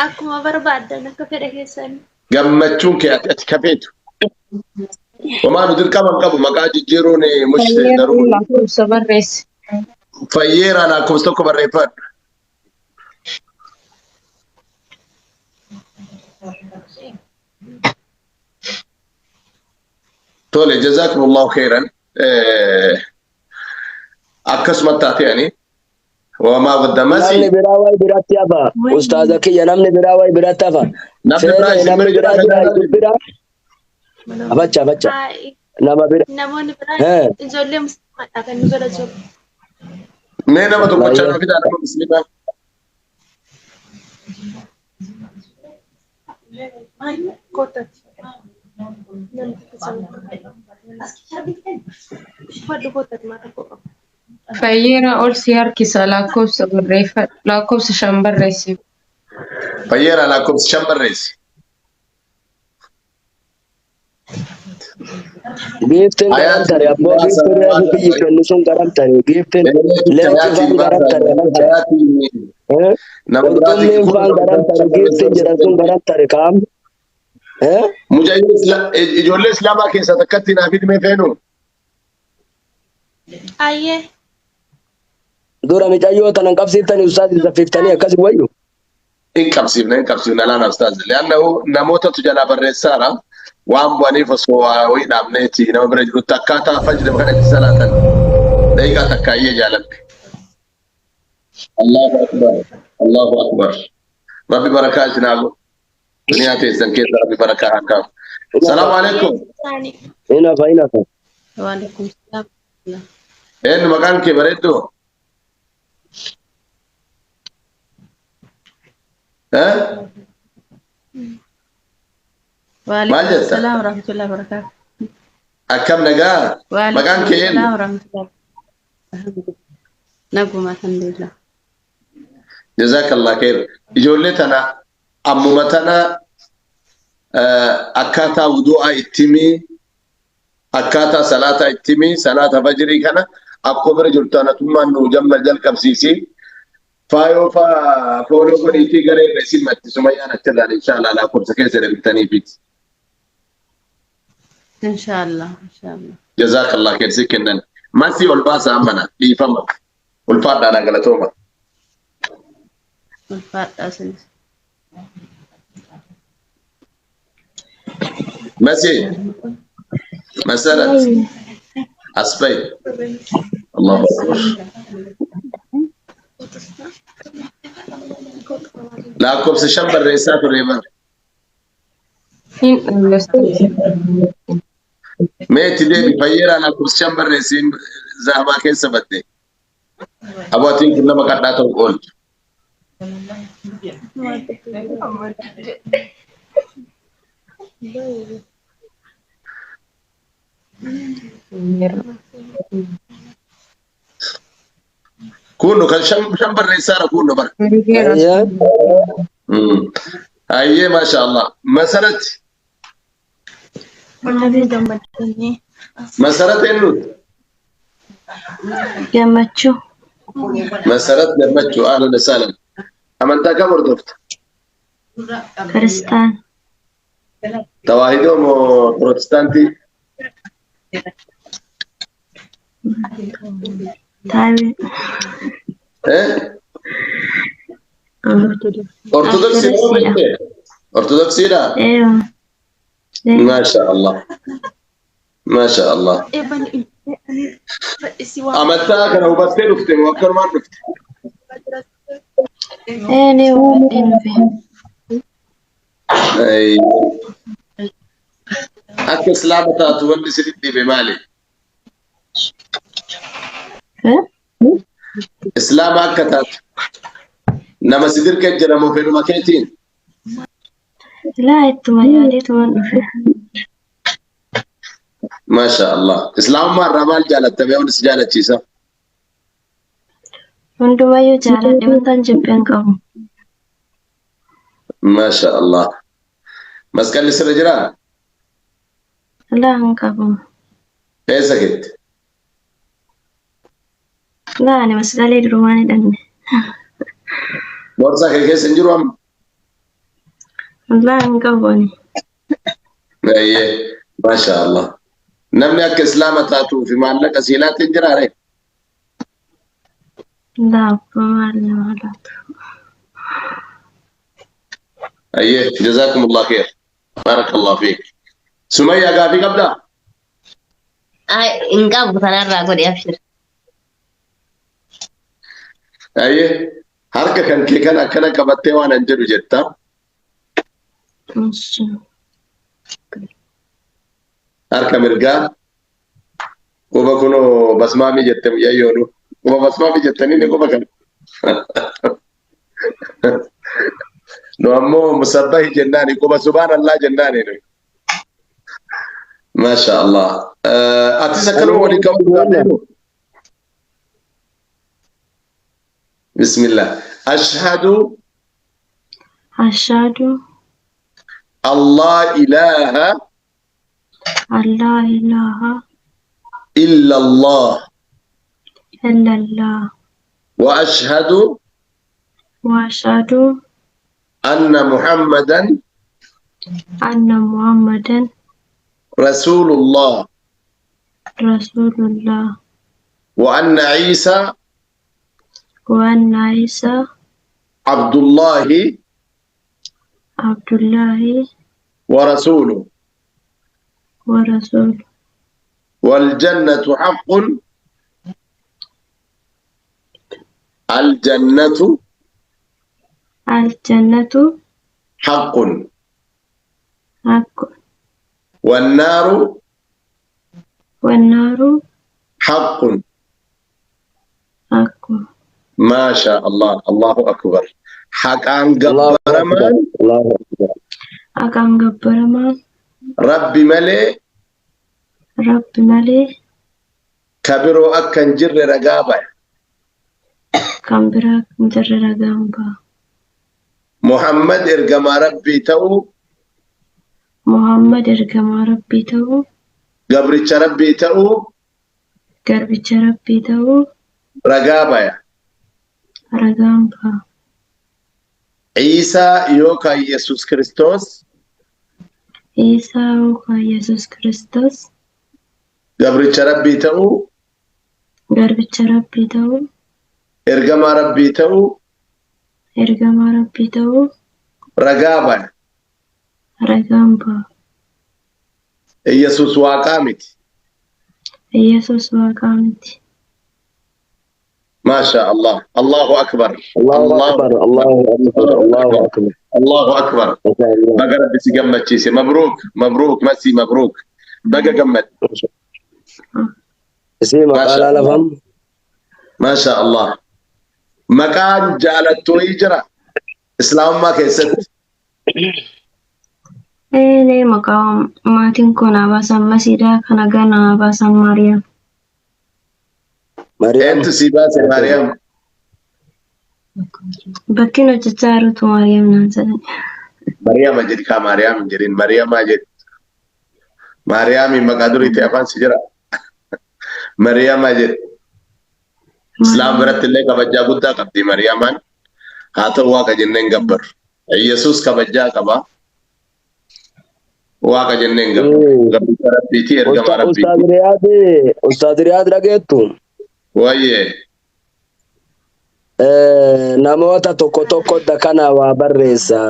Akkuma barbaaddan akka fedha keessanii. Gammachuun kee ati kafeetu. Homaa nu dirqama hin qabu maqaa jijjiiruun mushite daruu. Lakkoofsa barreessi. Fayyeeraa lakkoofsa 1 barreeffadhu. Tole jazakumullahu khairan. Akkasumatti taateani Wamaa godda Namni masii. biraa wayi biratti hafa. Ustaaza kiyya namni biraa wayi biratti hafa. Namni biraa Feene isin namni bira jira biraa kan jira jaalatu. isin bira. Abacha abacha. Haa, Nama bira. namoonni biraa Hee. ijoollee musliimaadha kan nu bira jiru. Mee nama tokkochaa Baay'ee. naa fidaa nama musliimaa. Kootaati. Namni tokko Uffadhu kootaati maal rakkoo qaba. Fayyeera ol si harkisa lakkoofsa barreeffadhu. Lakkoofsa shan barreessi. Fayyeera lakkoofsa shan barreessi. Giiftiin garam Hayaatiin tare abboo baasa giiftiin reefu biyyi kennu sun garam tare giiftiin leenci Hayaatiin faan garam baasa tare abacha. hayaatiin Eh? nama biraatiin Qurxummiin kun faan nama garam biraatiin tare giiftiin jedhan sun garam tare kaam. Eh? Mucayyoo ijoollee islaamaa keessaa takkatti naaf hidhimee feenu. Ayyee. Dura micayyoo tanan qabsiiftanii ustaazi saffiftanii akkasi wayyu. Hin qabsiifne hin qabsiifne alaan ustaaz. Li'annahu namootatu jalaa barreessaara. Waan bu'aniif osoo waa wayii dhaabneeti nama bira jirutti akkaataa fajri kana itti salaatan. Daqiiqaa takka iyyee jaaladhe. Allahu akbar. Allahu akbar. Rabbi barakaa isin haa godhu. Duniyaa teessan keessa rabbi barakaa haa kaa'u. Salaamu alaikum. Isaanii. Inafa inafa. Waalaikum salaam. Eenyu maqaan kee bareedduu? Eh? Maal Waalaikum jetta? salaam warahmatullahi wabarakatuh. Akkam nagaa? Maqaan Waalaikum kee eenyu? salaam warahmatullahi wabarakatuh. Naguma alhamdulillah. Jazakallah khair. Ijoollee tana ammuma tana akkaataa wudu'aa itti himi, akkaataa salaataa itti himi, salaata fajrii kana akkuma bira jirtu anatummaan nu jamma jalqabsiisi. Faayoo faa follow godhiitii garee irra isin matti sumayyaan achirraan inshaallah lakkoofsa keessa darbitaniifiti. Inshallah inshallah. Jazakallah khair si kennan. Masii ol baasa ammana dhiifama. Ulfaadhaan galatooma. Ulfaadhaa isinis. Masii Masarat Asbay. Allahu akbar. Lakkoofsa shan barreessaa ture bara. Hin dhalleessu. Mee itti deebi fayyeeraa lakkoofsa shan barreessiin zahabaa keessa badde. Abbootiin kun nama qadhaa ta'u oolchu. Kunno kan shan shan barreessaara kunno bara. Fayyeera. Ayyee. Ayyee maasha Allah. Masarat Nabii gammadanii. Masarat eenyuuti? Gammachuu. Masarat Gammachuu ahlan wa sahlan. Amantaa kam hordofta? Kiristaan. Tawaahidoo moo Pirootestaantii? Taawii. Eh? Ortodoksii moo Ortodoksiidha. beekte? Ortodoksiidha? Eewa. Eewa. Maasha Allah. Maasha Allah. Eebban isi waa Amantaa kana hubattee dhufte moo akkanumaan dhufte? Ee ni hubadhee dhufe. Ay, Akka islaama taatu wanni isinitti dhibe maali? Eh? Islaama akka taatu nama si dirqee jira moo fedhuma keetiin? Laa ittuma yaadeetuman dhufe. Maasha Allah. Islaamummaa irraa maal jaalatta? Mee wanni si jaalachiisa? Hundumayyuu jaaladhe wantaan jibbe hin qabu. Maasha Allah. Masqalli sirra jiraa? Laa hin qabu. Eessa keette? Laa ani masqalee durumaan hidhanne. Boorsaa kee keessa hin jiru amma? Laa hin qabu ani. Ayyee. Maasha Allah. Namni akka islaama taatuu fi maallaqa siilaatiin hin jiraa ree? Laa abbaa maal nama laatu. Ayyee. Jazaakumullah khair. Barakallahu fiik. Sumayyaa gaafii qabdaa? Ay, hin qabu kanarraa godhi abshir. Ayyee harka kan kee kana akkana qabattee waan an jedhu jetta. Ishi. Harka mirgaa quba kunoo basmaamii jette mucayyoonu. Quba basmaamii jettanii ni quba kana. Nu ammoo musabbahi jennaani quba subhaanallah jennaani nu. Maasha Allah. Atis akkanuma waliin qabuu dandeessu. Bismillah. Ashhadu Ashhadu Allah ilaha an laa ilaaha illa Allah illallah wa ashhadu wa ashhadu anna Muhammadan anna Muhammadan Rasulullah Rasulullah wa anna Isa wa anna Isa Abdullahi Abdullahi wa rasuluhu wa rasuluhu. Wal jannatu haqqun al jannatu Al jannatu haqqun haqqun wan naaru wan naaru haqqun haqqun. Maasha Allah, Allahu akbar. Haqaan Allahu akbar. gabbaramaan Allahu akbar. Haqaan gabbaramaan Rabbi malee Rabbi malee ka biroo akka hin jirre ragaa baya. Kan biraa hin jirre ragaan ba'a. Muhammad ergamaa Rabbii ta'uu Muhammad ergamaa Rabbii ta'uu gabricha Rabbii ta'uu garbicha Rabbii ta'uu ragaa baya. Ragaan ba'a. Iisaa yookaan Yesuus Kiristoos Iisaa yookaan Yesuus Kiristoos gabricha Rabbii ta'uu garbicha Rabbii ta'uu ergamaa Rabbii ta'uu ergamaa Rabbii ta'uu ragaa baya. Ragaan ba'a. Yesuus waaqaa miti. Yesuus waaqaa miti. Maasha Allah. Allahu akbar. Allahu akbar. Allahu akbar. Allahu akbar. Allahu akbar. Masha Allah. Baga Rabbi si gammachiise. Mabruuk. Mabruuk. Masii mabruuk. Baga gammad. Isii maqaalaa lafam. Maasha Allah. Maqaan jaalattu wayii jira Islaamummaa keessatti. Ee, maqaa maatiin koo naa baasan Masiidhaa kana ganaa baasan Maariyaam. Maariyaam. Eentu sii baase Maariyaam? Bakkiin hojjechaa jirutu Maariyaam naan jedhan. Mariyaama jedhi kaa, Maariyaam hin jedhin, Mariyamaa jedhi. Maariyaamiin maqaa durii ta'e afaan si jira. Mariyamaa jedhi. Islaam biratti illee kabajaa guddaa qabdi Mariyamaan. Haa ta'u, waaqa jennee hin gabbarru. Yesuus kabajaa qaba. Waaqa jennee hin gabbarru. Gabricha Rabbiiti, ergamaa Rabbiiti. Ustaaz Riyaad, Ustaaz Riyaad, dhageettu. Wayyee. Namoota tokko tokko kana waa barreessa.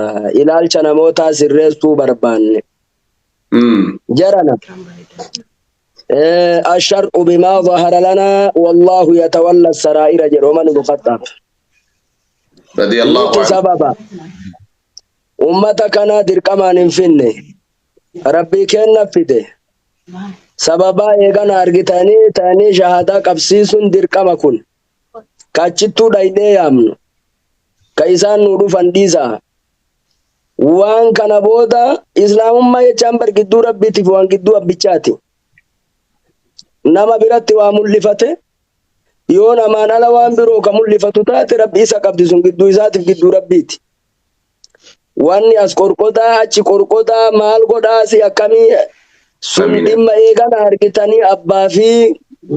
Ilaalcha namootaa sirreessuu barbaanne. Jarana. الشرع بما ظهر لنا والله يتولى السرائر jedhu Umar ibn Khattab. رضي الله Nuti عنه. sababa ummata kana dirqamaan hin finne. Rabbii kenna fide. Sababa eegana argitanii ta'anii shahadaa qabsiisuun dirqama kun. Kachittuu dhaydee yaamnu. Ka isaan nu dhufan dhiisaa. Waan kana booda islaamummaa jechaan bar gidduu rabbiitiif waan gidduu abbichaati. Nama biratti waa mul'ifate yoo namaan ala waan biroo ka mul'ifatu taate, rabbi isa qabdi, sun gidduu isaatiif gidduu rabbiiti. Wanni as qorqodaa achi qorqodaa maal godhaa si akkamii sun Amiin. dhimma eegana argitanii abbaa fi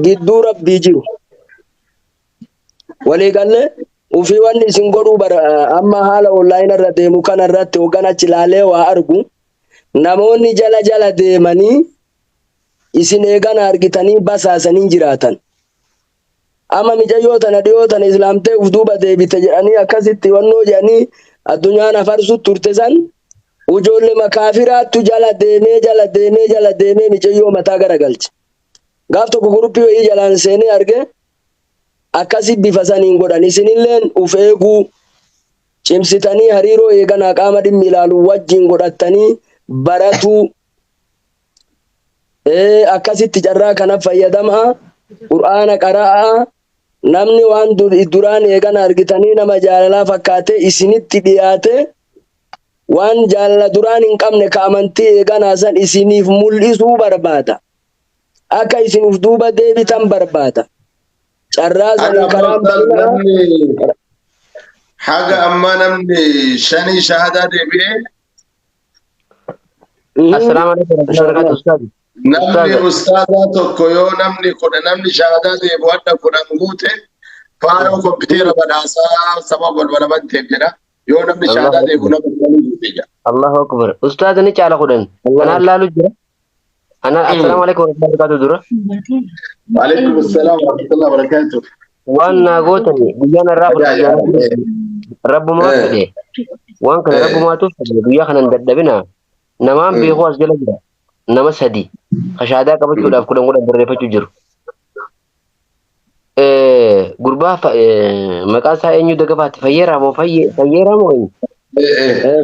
gidduu rabbii jiru. Waliigallee ufii wanni isin godhuu bara amma haala online irra deemu kana irratti hoggan achi ilaalee waa argu, namoonni jala jala deemanii isin eegana argitanii basaasanii jiraatan. Amma micayyoo tana dhiyoo tana islaamtee uf duuba deebite jedhanii akkasitti wannoo jedhanii addunyaan afarsu turte san, ijoollee makaafiraattu jala deemee jala deemee jala deemee micayyoo mataa garagalche. Gaaf tokko guruppii wayii jalaan seenee arge. Akkasi bifa saniin godhan. Isinilleen uf eeguu cimsitanii hariiroo eeganaa qaama dhimmi ilaalu wajjin godhattanii baratuu. Ee akkasitti carraa kana fayyadamaa Qur'aana qara'aa namni waan duraan eegana argitanii nama jaalalaa fakkaatee isinitti dhiyaate waan jaalala duraan hin qabne ka amantii eeganaa san isiniif mul'isuu barbaada. Akka isin uf duuba deebitan barbaada. Carraa Haga saniin ammaa karaan ustaaz banaa. namni haga ammaa namni shanii shahadaa deebi'ee Assalaamu alaikum warahmatullahi wabarakatuh ustaaz. namni Ustaaz. ustaazaa tokko yoo namni kudha namni shahadaa deebi'u hadha kudhan guute faayoo kompiitera badhaasaa saba balbala banteef jedha. Yoo namni Allahu shahadaa deebi'u akbar. nama kudhanii guute jedha. Allahu akbar. Ustaaz ni caala kudhan. Anaan laalu jira. Ana assalaamu alaikum warahmatullahi wabarakatuh dura. Waalaikum assalaam warahmatullahi wabarakatuh. Waan naa gootani guyyaan irraa kun Ajaa guyyaa yaa. rabbumaa fedhe. Waan kana rabbumaatu fedhe guyyaa kana hin dadhabina. Namaan beekuu as jala jira. Nama sadi. Kashaadaa qabachuudhaaf kudhan kudhan barreeffachuu jiru. Gurbaa maqaan isaa eenyu dagafaatti fayyeeraa moo fayyeeraa moo eenyu?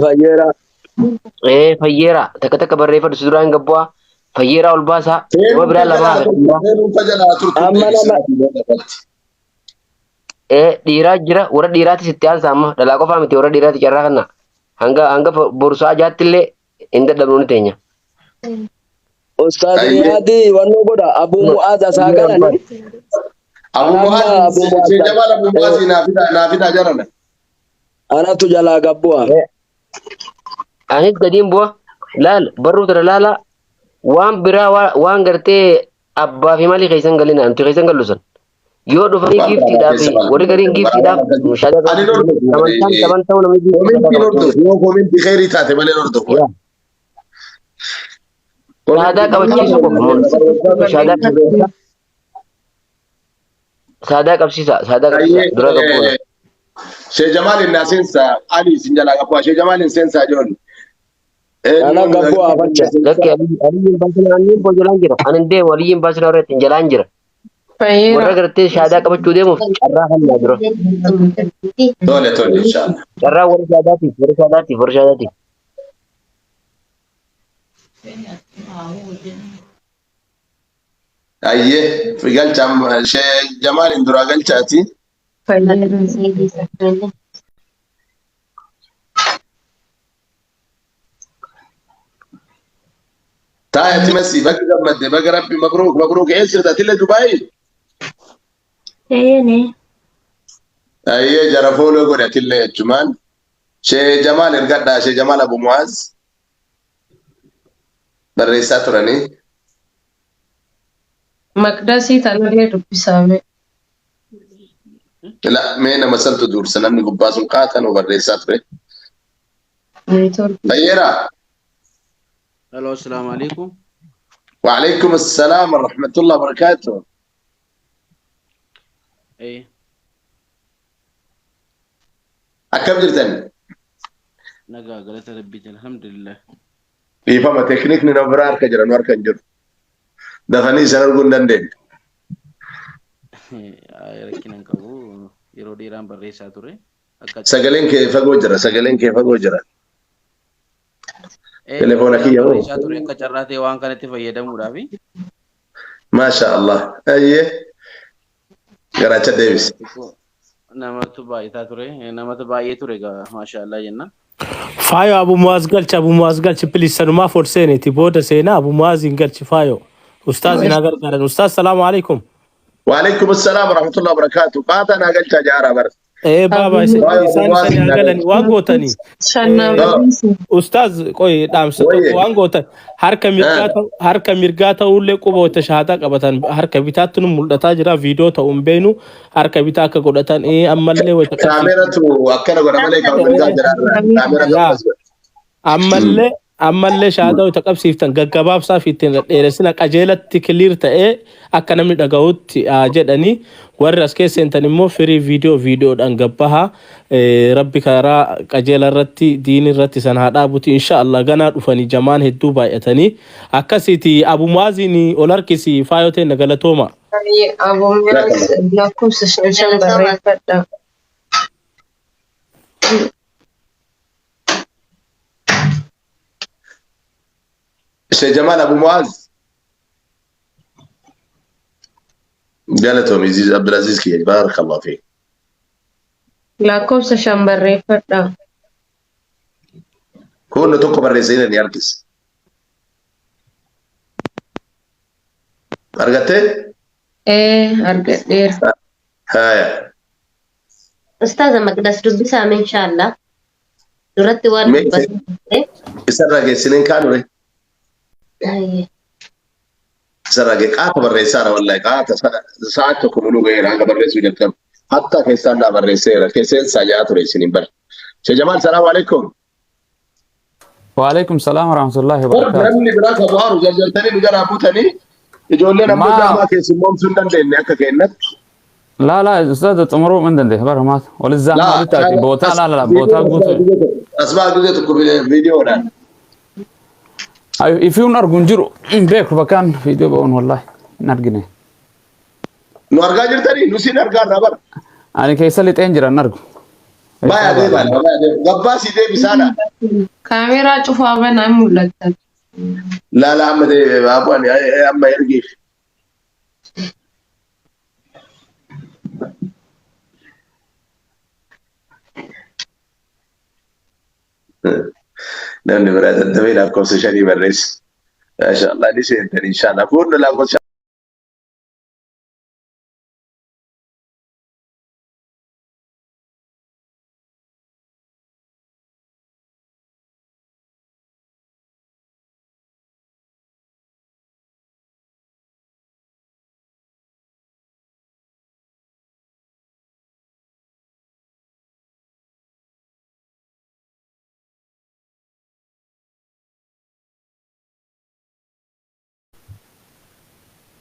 Fayyeera. Fayyeeraa takka takka barreeffadhu si duraan gabbu'aa fayyeeraa ol baasaa nama biraa lamaa hafe dhiiraa. Amma nama Dhiiraa jira warra dhiiraatis itti aansa amma dhalaa qofaa miti warra dhiiraati carraa kana hanga hanga borsaa jaatti illee hin dadhabnu ni teenya. Ustaaz Riyaadii wannoo godha Abuu Mu'aaz asaa galani. Abu Ana amma Mu'aaz Abuu Mu'aaz Shee Jamaal Abu Mu'aaz naa fidaa jarana. Anatu jalaa gabbu'a. Anis gadiin bu'a laal barruu tana laala waan biraa waan gartee abbaa fi maalii keessan galina nuti keessan gallu san. Yoo dhufanii giiftiidhaaf warri gariin giiftiidhaaf shaadaa Ani hordofu. amantaan taban ta'uu namni giiftii Komintiin hordofu yoo komintii kheyrii taate malee hordofu. Shaadaa qabachiisuu qofa mun. Shaadaa qabsiisa. Saadaa qabsiisa. Saadaa qabsiisa. Dura qabbuuna. Shee Jamaal innaa seensa Ali isin jalaa qabu. Shee Jamaal hin seensaa jiran. Ana gabbu afacha. Lakki Aliyyiin baasina anniin boo jalaan jira. Ani hin deemu Aliyyiin baasina warra ittiin jalaan jira. Fayyeera. Warra gartee shaadaa qabachuu deemuuf carraa kennaa dura. Tole tole inshallah. Carraa warra shaadaatiif warra shaadaatiif warra shaadaatiif. Ayyee galcha Shee Jamaal hin duraa galchaati. Fayyeera. Taa'eeti Messi baga gammadde baga rabbi mabruuk mabruuk eessa jirta atille Dubaayii? Eeyyene. Ayyee jara follow godhe atillee jechumaan. Shee Jamaal ergadhaa Shee Jamaal Abu Mu'aaz barreessaa turanii. Maqdasii tanallee dubbisaame. La mee nama santu dursa namni gubbaa sun kaatan barreessaa ture. Neetworkii. Fayyeera. Hello, assalamu alaikum. وعليكم السلام ورحمة الله وبركاته. Akkam jirtan? Nagaa galata rabbiiti alhamdulillah. Dhiifama teeknikni nama biraa harka jira nu harka hin jiru. Dafanii isan arguu hin dandeenye. Rakkina hin qabu yeroo dheeraan barreessaa ture. Akka Sagaleen kee fagoo jira sagaleen kee fagoo jira. Telefoona kiyya hoo? Barreessaa ture akka carraa ta'e waan kanatti fayyadamuudhaafi. Maasha Allah. Ayyee. Garaacha deebis. Namatu baay'ataa ture namatu baay'ee ture egaa maasha Allah jenna. Faayo Abu Muaz galchi Abu Muaz galchi please sanumaaf ol seeniti booda seenaa Abu Muaz hin galchi faayo. Ustaaz na gargaaran. Ustaaz salaamu alaikum. وعليكم السلام ورحمة الله وبركاته. Qaataa naa galchaa jaara bara. Ee baaba Faayo Abu isaan Muaz isaan naa galani galchi. waan gootanii. Shanna Ustaaz qoy dhaamsa Wayye. tokko waan gootan harka mirgaa harka mirgaa ta'ullee quba wata shahaadaa qabatan harka bitaatti nu mul'ataa jira viidiyoo ta'uu hin beenu harka bitaa akka godhatan ammallee wata Kaameratu akkana godha malee kan mirgaa jira. Kaamera Yaa. akkas godha. Ammallee ammallee shahaadaa wata qabsiiftan gaggabaabsaa fi ittiin dheeressina qajeelatti clear ta'ee akka namni dhaga'utti haa jedhanii warri as keessa seentan immoo firii viidiyoo viidiyoodhaan gabbahaa rabbi karaa qajeela irratti diinii irratti san haa dhaabuti insha Allah ganaa dhufanii jamaan hedduu baay'atanii akkasiiti Abu Muaziin ol harkisi faayoo ta'e galatooma. Aboomiyaas lakkoofsa shan shan barreeffadha. Sheikh Jamal Abu Muaz. Galatoom Aziz Abdulaziz kiyya barakallahu fiik. Lakkoofsa shan barreeffadha. Kun tokko barreessanii ni argis. Argattee? Ee argadheera. Haya. Ustaaza Maqdas dubbisaa mee inshaallah. Duratti waan Mee dubbatan ture. Isarraa geessineen kaanure. Ayyee. Isarraa gee qaata barreessaara wallahi qaata sa'a tokko muluu ga'eera hanga barreessuu jalqabe. Hatta keessaan naa barreesseera keesseen isaa nyaa ture isiniin bara. Sheikh Jamal salaamu alaikum. وعليكم السلام ورحمة الله وبركاته. Namni biraa ka bu'aaru jarjartanii nu jalaa buutanii ijoolleen ammoo jaamaa keessummoomsuu hin dandeenye akka keenyatti. لا لا أستاذ عمره من دنده بره ما ولا الزحمة لا ولا تأتي بوتا لا لا لا بوتا قوتو Asbaa gisee tokko viidiyoodhaan. Ifiyuun arguun jiru hin beeku bakkaan viidiyoo ba'uun wallahi hin argine. Nu argaa jirtanii nu siin argaa irraa bara. Ani keessa lixeen jira hin argu. Baay'ee adeemaa baay'ee adeemaa. Gabbaa sii deebisaadha. Kaameeraa cufaa banaa mul'ata. Laala amma deebi'ee ani amma ergiif. Namni biraa dadhabee lakkoofsa shanii barreessa. Maashaallah ni seentan inshaallah. Kun lakkoofsa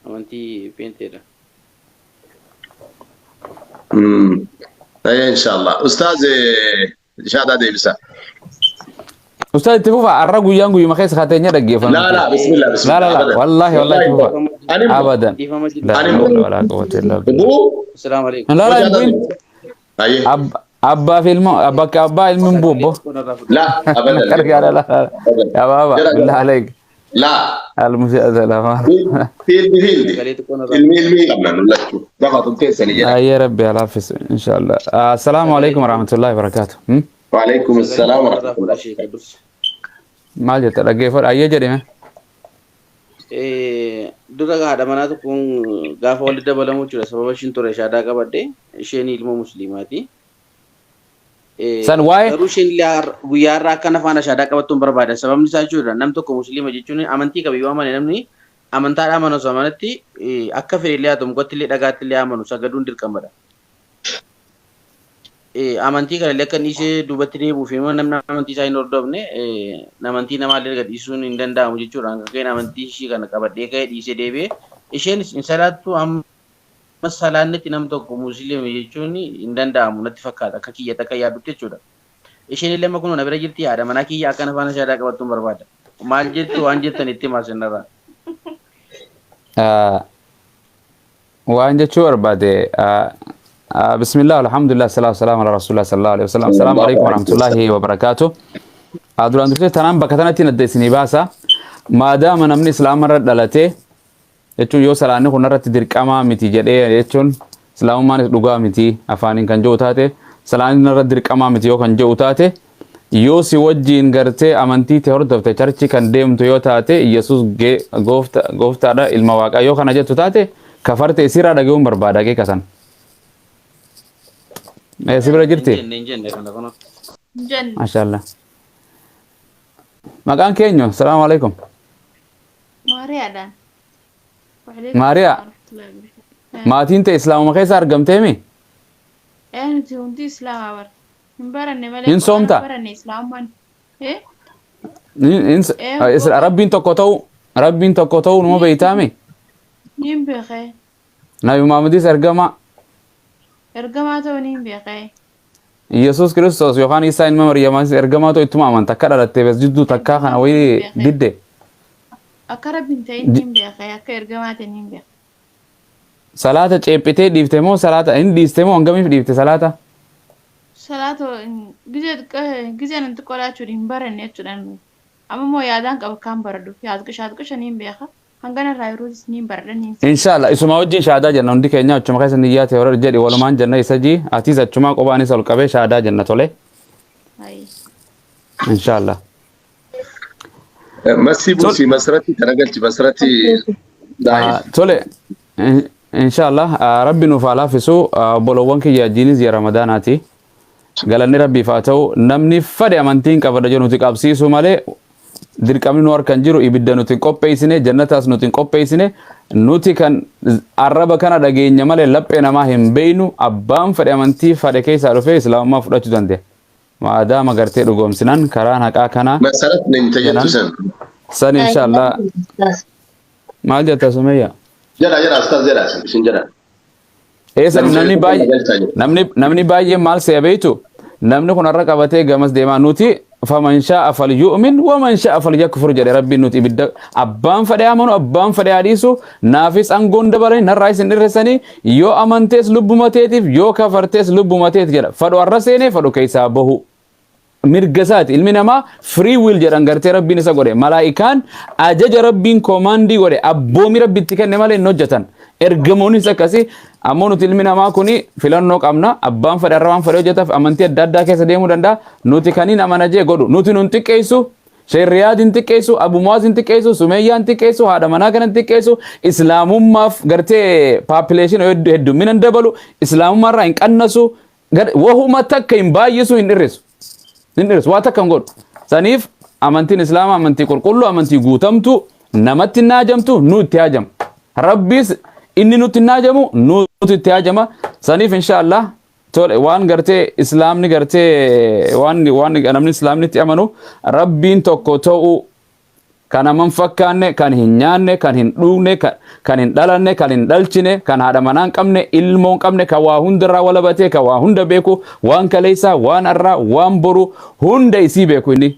Amantii peenteedha. Inshaallah. Ustaaz shaadaa deebisaa. Ustaaz itti fufa har'a guyyaan guyyuma keessa kaateenya dhaggeeffannu. لا لا بسم الله بسم لا الله لا لا أبدا. والله والله itti fufa. أبدا. لا أنا حول ولا قوة إلا بالله. السلام عليكم. لا لا hin bu'in. Ayyee. Abbaa fi ilmoo bakka abbaa ilmi hin bu'u. لا أبدا. Gargaara la la. يا بابا بالله عليك. لا. المساعدة لا ما. Fiildi fiildi. Ilmi ilmi qabna nu lachuu. Gafa tumteessanii jedha. يا ربي العافية إن شاء الله. السلام عليكم ورحمة الله وبركاته. وعليكم السلام ورحمة الله. Maal jetta dhaggeeffadhu ayyee jedhime. Dura haadha manaa tokkoon gaafa walitti dabalamu jechuudha. Sababa ishiin ture shaadaa qabadde isheen ilma musliimaati. San waa'ee Garuu isheen illee guyyaa har'aa akkana faana shaadaa qabattu hin barbaada. Sababni isaa jechuudha nam tokko musliima jechuun amantii qabu yoo amane namni amantaadhaan amanu osoo amanatti akka fedhe illee haa ta'u mukatti illee dhagaatti illee amanu sagaduun dirqamadha. Amantii kana illee akka inni ishee duubatti deebi'uuf immoo namni amantii isaa hin hordofne amantii namaa illee gadhiisuun hin danda'amu jechuudha. Hanga ka'een amantii ishii kana qabadhee ka'ee dhiisee deebi'ee isheenis hin salaattu amma salaannetti nam tokko musliima jechuun hin danda'amu natti fakkaata akka kiyya takka yaaddutti jechuudha. Isheen illee amma kun na bira jirti haadha manaa kiyya akkana faana shaadaa qabattu hin barbaada. Maal jettu waan jettan itti himaa sinarraa. Waan jechuu barbaade بسم الله والحمد لله الصلاة والسلام على رسول الله صلى الله عليه وسلم السلام عليكم ورحمة الله وبركاته. Duraan dursee tanaan bakka tanatti nadda isinii baasa. Maadaama namni islaamarra dhalate jechuun yoo salaanni kun irratti dirqamaa miti jedhee jechuun islaamummaanis dhugaa miti afaaniin kan jiru taate salaanni irratti dirqamaa miti yoo kan jiru taate yoo si wajjiin gartee amantii ta'e hordofte charchi kan deemtu yoo taate Yesuus gooftaadha ilma waaqaa yoo kana jettu taate kafarte isirraa dhaga'uun barbaada haqiiqatan. Si bira jirti? Hin jenne kana kun. Maashaallah. Maqaan keenyu salaamu alaikum. Maariyaadhaan. Maariyaa. Maatiin ta'e islaamuma keessa argamteemi? Ee nuti hundi islaamaa bara. Hin baranne malee. Hin soomta? Baranne islaamummaan. Ee Rabbiin tokko ta'u Rabbiin tokko ta'u numa beeytaami? niin beekee. Nabi Muhammadis ergama Ergamaa ta'uu niin beekee. Yesuus Kiristoos yookaan Isaa ilma Maryamaatis ergamaa ta'u ittuma amanta akka dhalattee bes jidduu takkaa kana wayii didde. Akka rabbiin ta'in niin beekee akka ergamaa ta'e niin beekee. Salaata ceephitee dhiifte moo salaata hin dhiiste moo hangamiif dhiifte salaata? Salaata gizee nan xiqqoodhaa jechuudha hin baranne jechuudha. Amma immoo yaadaan qaba akkaan baradhu. Yaad qisha niin beeka. Hangana irraa yeroo niin baradha niin. Inshallah isuma wajjin shaadaa jenna hundi keenya achuma keessa niyyaa ta'e warra jedhi walumaan jenna isa ji atis achumaa qophaan ol qabee shaadaa jenna tole. Ayi. Inshallah. Masii buusii masirratti garagalchi masirratti daa'if. Tole inshallah rabbi nuuf haa laaffisu obboloowwan kiyya jiinis ji'a ramadaanaati. Galanni rabbiif haa ta'u namni fedhe amantiin qabada jedhu nuti qabsiisu malee dirqamni nu harka hin jiru ibidda nuti hin qopheessine jannataas nuti hin qopheessine nuti kan arraba kana dhageenya malee laphee namaa hin beeynu abbaan fedhe amantii fedhe keessaa dhufee islaamummaa fudhachuu danda'a. Maadaama gartee dhugoomsinan karaan haqaa kana Masarat ni tajaajiltu san. San inshallah maal jetta Sumayya? Jedha jedha ustaaz jedha isin jedha. Eessa namni baay'ee namni baay'een maal se'a beektu namni kun har'a qabatee gamas deemaa nuti faman shaa'a falyu'min waman shaa'a falyakfur jedhe rabbiin nuti ibidda abbaan fedhe amanu abbaan fedhe adiisu naafis aangoon dabalanii narraa isin dhirressanii yoo amantees lubbuma teetiif yoo kafartees lubbuma teet jedha fadhu har'a seenee fadhu keessaa bahu. Mirga isaati ilmi namaa free will jedhan gartee rabbiin isa godhe malaa'ikaan ajaja rabbiin command godhe abboomi rabbi itti kenne malee hin hojjetan ergamoonis akkasii ammoo nuti ilmi namaa kuni filannoo qabna abbaan fedhe arra waan fedhe hojjetaaf amantii adda addaa keessa deemuu danda'a nuti kaniin amana jee godhu nuti nun xiqqeessu Sheerriyaad hin xiqqeessu, Abu Muwaaz hin xiqqeessu, Sumeeyyaan hin xiqqeessu, haadha manaa kana hin xiqqeessu, Islaamummaaf gartee population heddummina hin dabalu, Islaamummaarraa hin qannasu, wahuma takka hin baay'isu hin dhirrisu. Hin dhirrisu waa takka hin godhu. Saniif amantiin Islaamaa amantii qulqulluu, amantii guutamtu, namatti hin haajamtu, nu itti haajama. Rabbiis inni nutti hin haajamu, nutu itti haajama. Saniif inshaallah tole waan gartee islaamni gartee waan namni islaamnitti amanu rabbiin tokko ta'uu kan naman fakkaanne kan hin nyaanne kan hin dhugne kan hin dhalanne kan hin dhalchine kan haadha manaa hin qabne ilmoo hin qabne kan waa hundarraa walabatee kan waa hunda beeku waan kaleessaa waan har'aa waan boru hunda isii beeku inni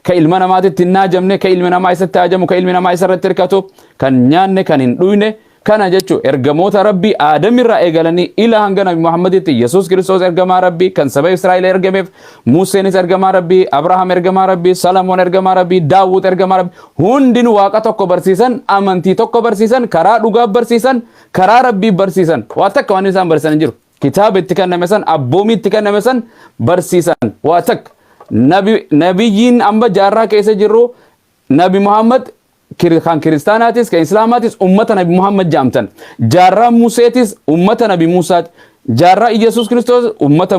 ka ilma namaatitti hin haajamne ka ilmi namaa isatti haajamu ka ilmi namaa isarratti hirkatu kan nyaanne kan hin dhuyne kana jechuun ergamoota rabbii aadamirraa eegalanii ila hanga nabi Muhammaditti Yesuus Kiristoos ergamaa rabbii kan saba Israa'el ergameef Museenis ergamaa rabbii Abrahaam ergamaa rabbii Salamoon ergamaa rabbii Daawud ergamaa rabbii hundinuu waaqa tokko barsiisan amantii tokko barsiisan karaa dhugaa barsiisan karaa rabbii barsiisan waa takka waan isaan barsiisan hin jiru kitaaba itti kenname san abboomii itti kenname san barsiisan waa takka nabiyyiin amma jaarraa keessa jirru Nabi Muhammad kan kiristaanaatis kan islaamaatis ummata Nabi Muhammad jaamtan. Jaarraa Museetis ummata Nabi Musaati. Jaarraa Iyyasuus Kiristoos ummata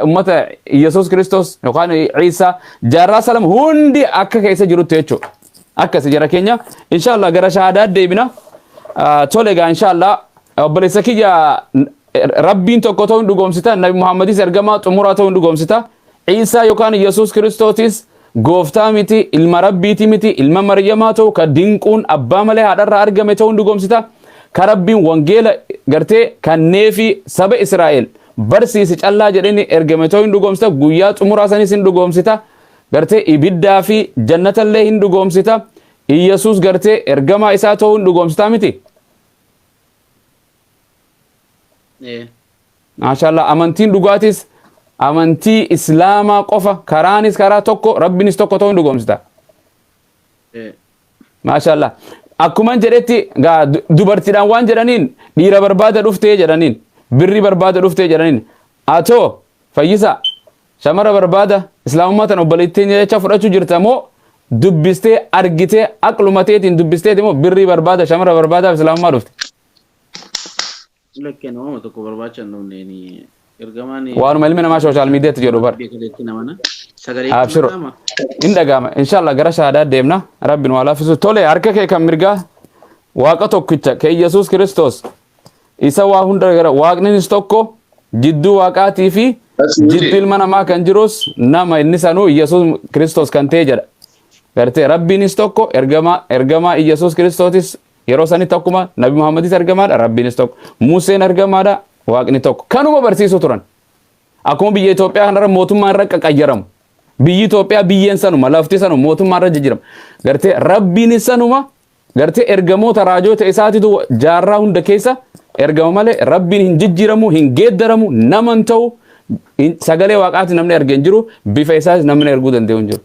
ummata Iyyasuus Kiristoos yookaan Iisaa jaarraa Salam hundi akka keessa jirutti jechuudha. Akkasi jara keenya inshallah gara shahaadaa deebina. Tole egaa inshallah obboleessa kiyya rabbiin tokko ta'uun dhugoomsita Nabi Muhammadis ergamaa xumuraa ta'uun dhugoomsita. Iisaa yookaan Yesuus Kiristootis gooftaa miti, ilma rabbiiti miti, ilma Maryamaa ta'u ka dinquun abbaa malee haadharraa argame ta'uun dhugoomsita. Ka rabbiin wangeela gartee kanneefi saba Israa'el barsiisi callaa jedheni ergame ta'uu hin dhugoomsita. Guyyaa xumuraa sanis hin dhugoomsita. Gartee ibiddaa fi jannatallee hin dhugoomsita. Iyyasuus gartee ergamaa isaa ta'uu hin dhugoomsita miti. Maashaallah amantiin dhugaatis amantii islaamaa qofa karaanis karaa tokko rabbinis tokko ta'uu hin dhugoomsita. Maashaallah akkuman jedhetti gaa dubartiidhaan waan jedhaniin dhiira barbaada dhuftee jedhaniin birrii barbaada dhuftee jedhaniin atoo fayyisa shamara barbaada islaamummaa tan obboleettiin jecha fudhachuu jirta moo dubbistee argitee aqluma teetiin dubbisteeti moo birrii barbaada shamara barbaadaaf islaamummaa dhufte. Lakkeen uumama tokko barbaacha hin dhumne ni ergamaan Waanuma ilmi namaa social mediatti jedhu bar. Beekaleetti namana. Sagalee Abshiru. Hin dhaga'ama. Inshallah gara shahaadaa deemna. Rabbi nu haa laaffisu. Tole harka kee kan mirgaa Waaqa tokkicha kan Yesuus Kiristoos isa waa hunda gara waaqninis tokko jidduu waaqaatii fi jidduu ilma namaa kan jirus nama inni sanuu Yesuus Kiristoos kan ta'e jedha. Gartee Rabbiinis tokko ergamaa ergamaa Yesuus Kiristootis Yeroo sanitti akkuma Nabi Muhammadis ergamaadha, Rabbiinis tokko. Museen ergamaadha, Waaqni tokko. Kanuma barsiisuu turan. Akkuma biyya Itoophiyaa kanarra mootummaan irra qaqayyaramu. Biyyi Itoophiyaa biyyeen sanuma, lafti sanuma, mootummaan irra jijjiirama. Gartee Rabbiinis sanuma, Gartee ergamoota raajoota isaatitu jaarraa hunda keessa ergama malee Rabbiin hin jijjiiramu, hin geeddaramu, nama hin ta'u, sagalee Waaqaati namni arge hin jiru, bifa isaas namni arguu danda'u hin jiru.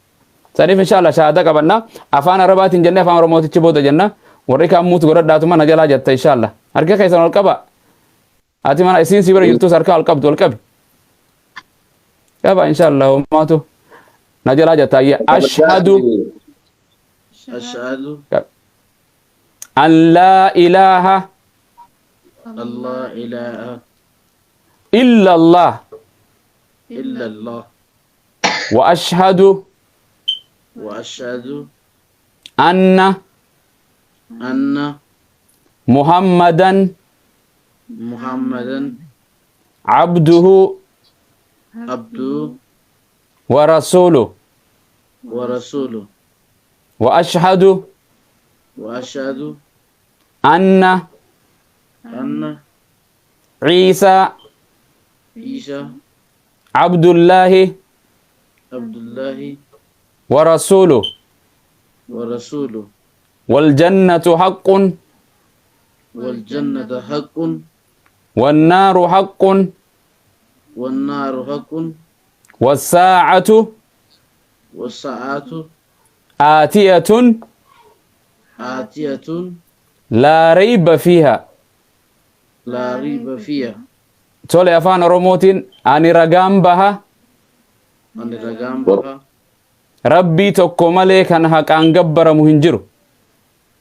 Saniif inshallah shahaadaa qabanna. Afaan Arabaatiin jennee afaan Oromootichi booda jenna. Warri kaan muutu godhadhaatuma na jalaa jetta inshallah. Harka keessan ol qaba. Ati mana isiin si bira jirtus harka ol qabdu ol qabi. Qaba inshallah homaatu na jalaa jetta ayya. Ashhadu Ashhadu an laa ilaaha Allah ilaha illa Allah illa Allah wa ashhadu wa ashhadu anna anna Muhammadan Muhammadan abduhu abduhu wa rasuluhu wa rasuluhu wa ashhadu wa ashhadu anna anna Isa Isa Abdullahi Abdullahi wa rasuluhu wa rasuluhu wal jannatu haqqun wal jannatu haqqun wan naaru haqqun wan naaru haqqun was saa'atu was saa'atu aatiyatun aatiyatun laa rayba fiiha laa rayba fiiha. Tole, afaan Oromootiin ani ragaan baha ani ragaan baha Rabbii tokko malee kan haqaan gabbaramu hin jiru.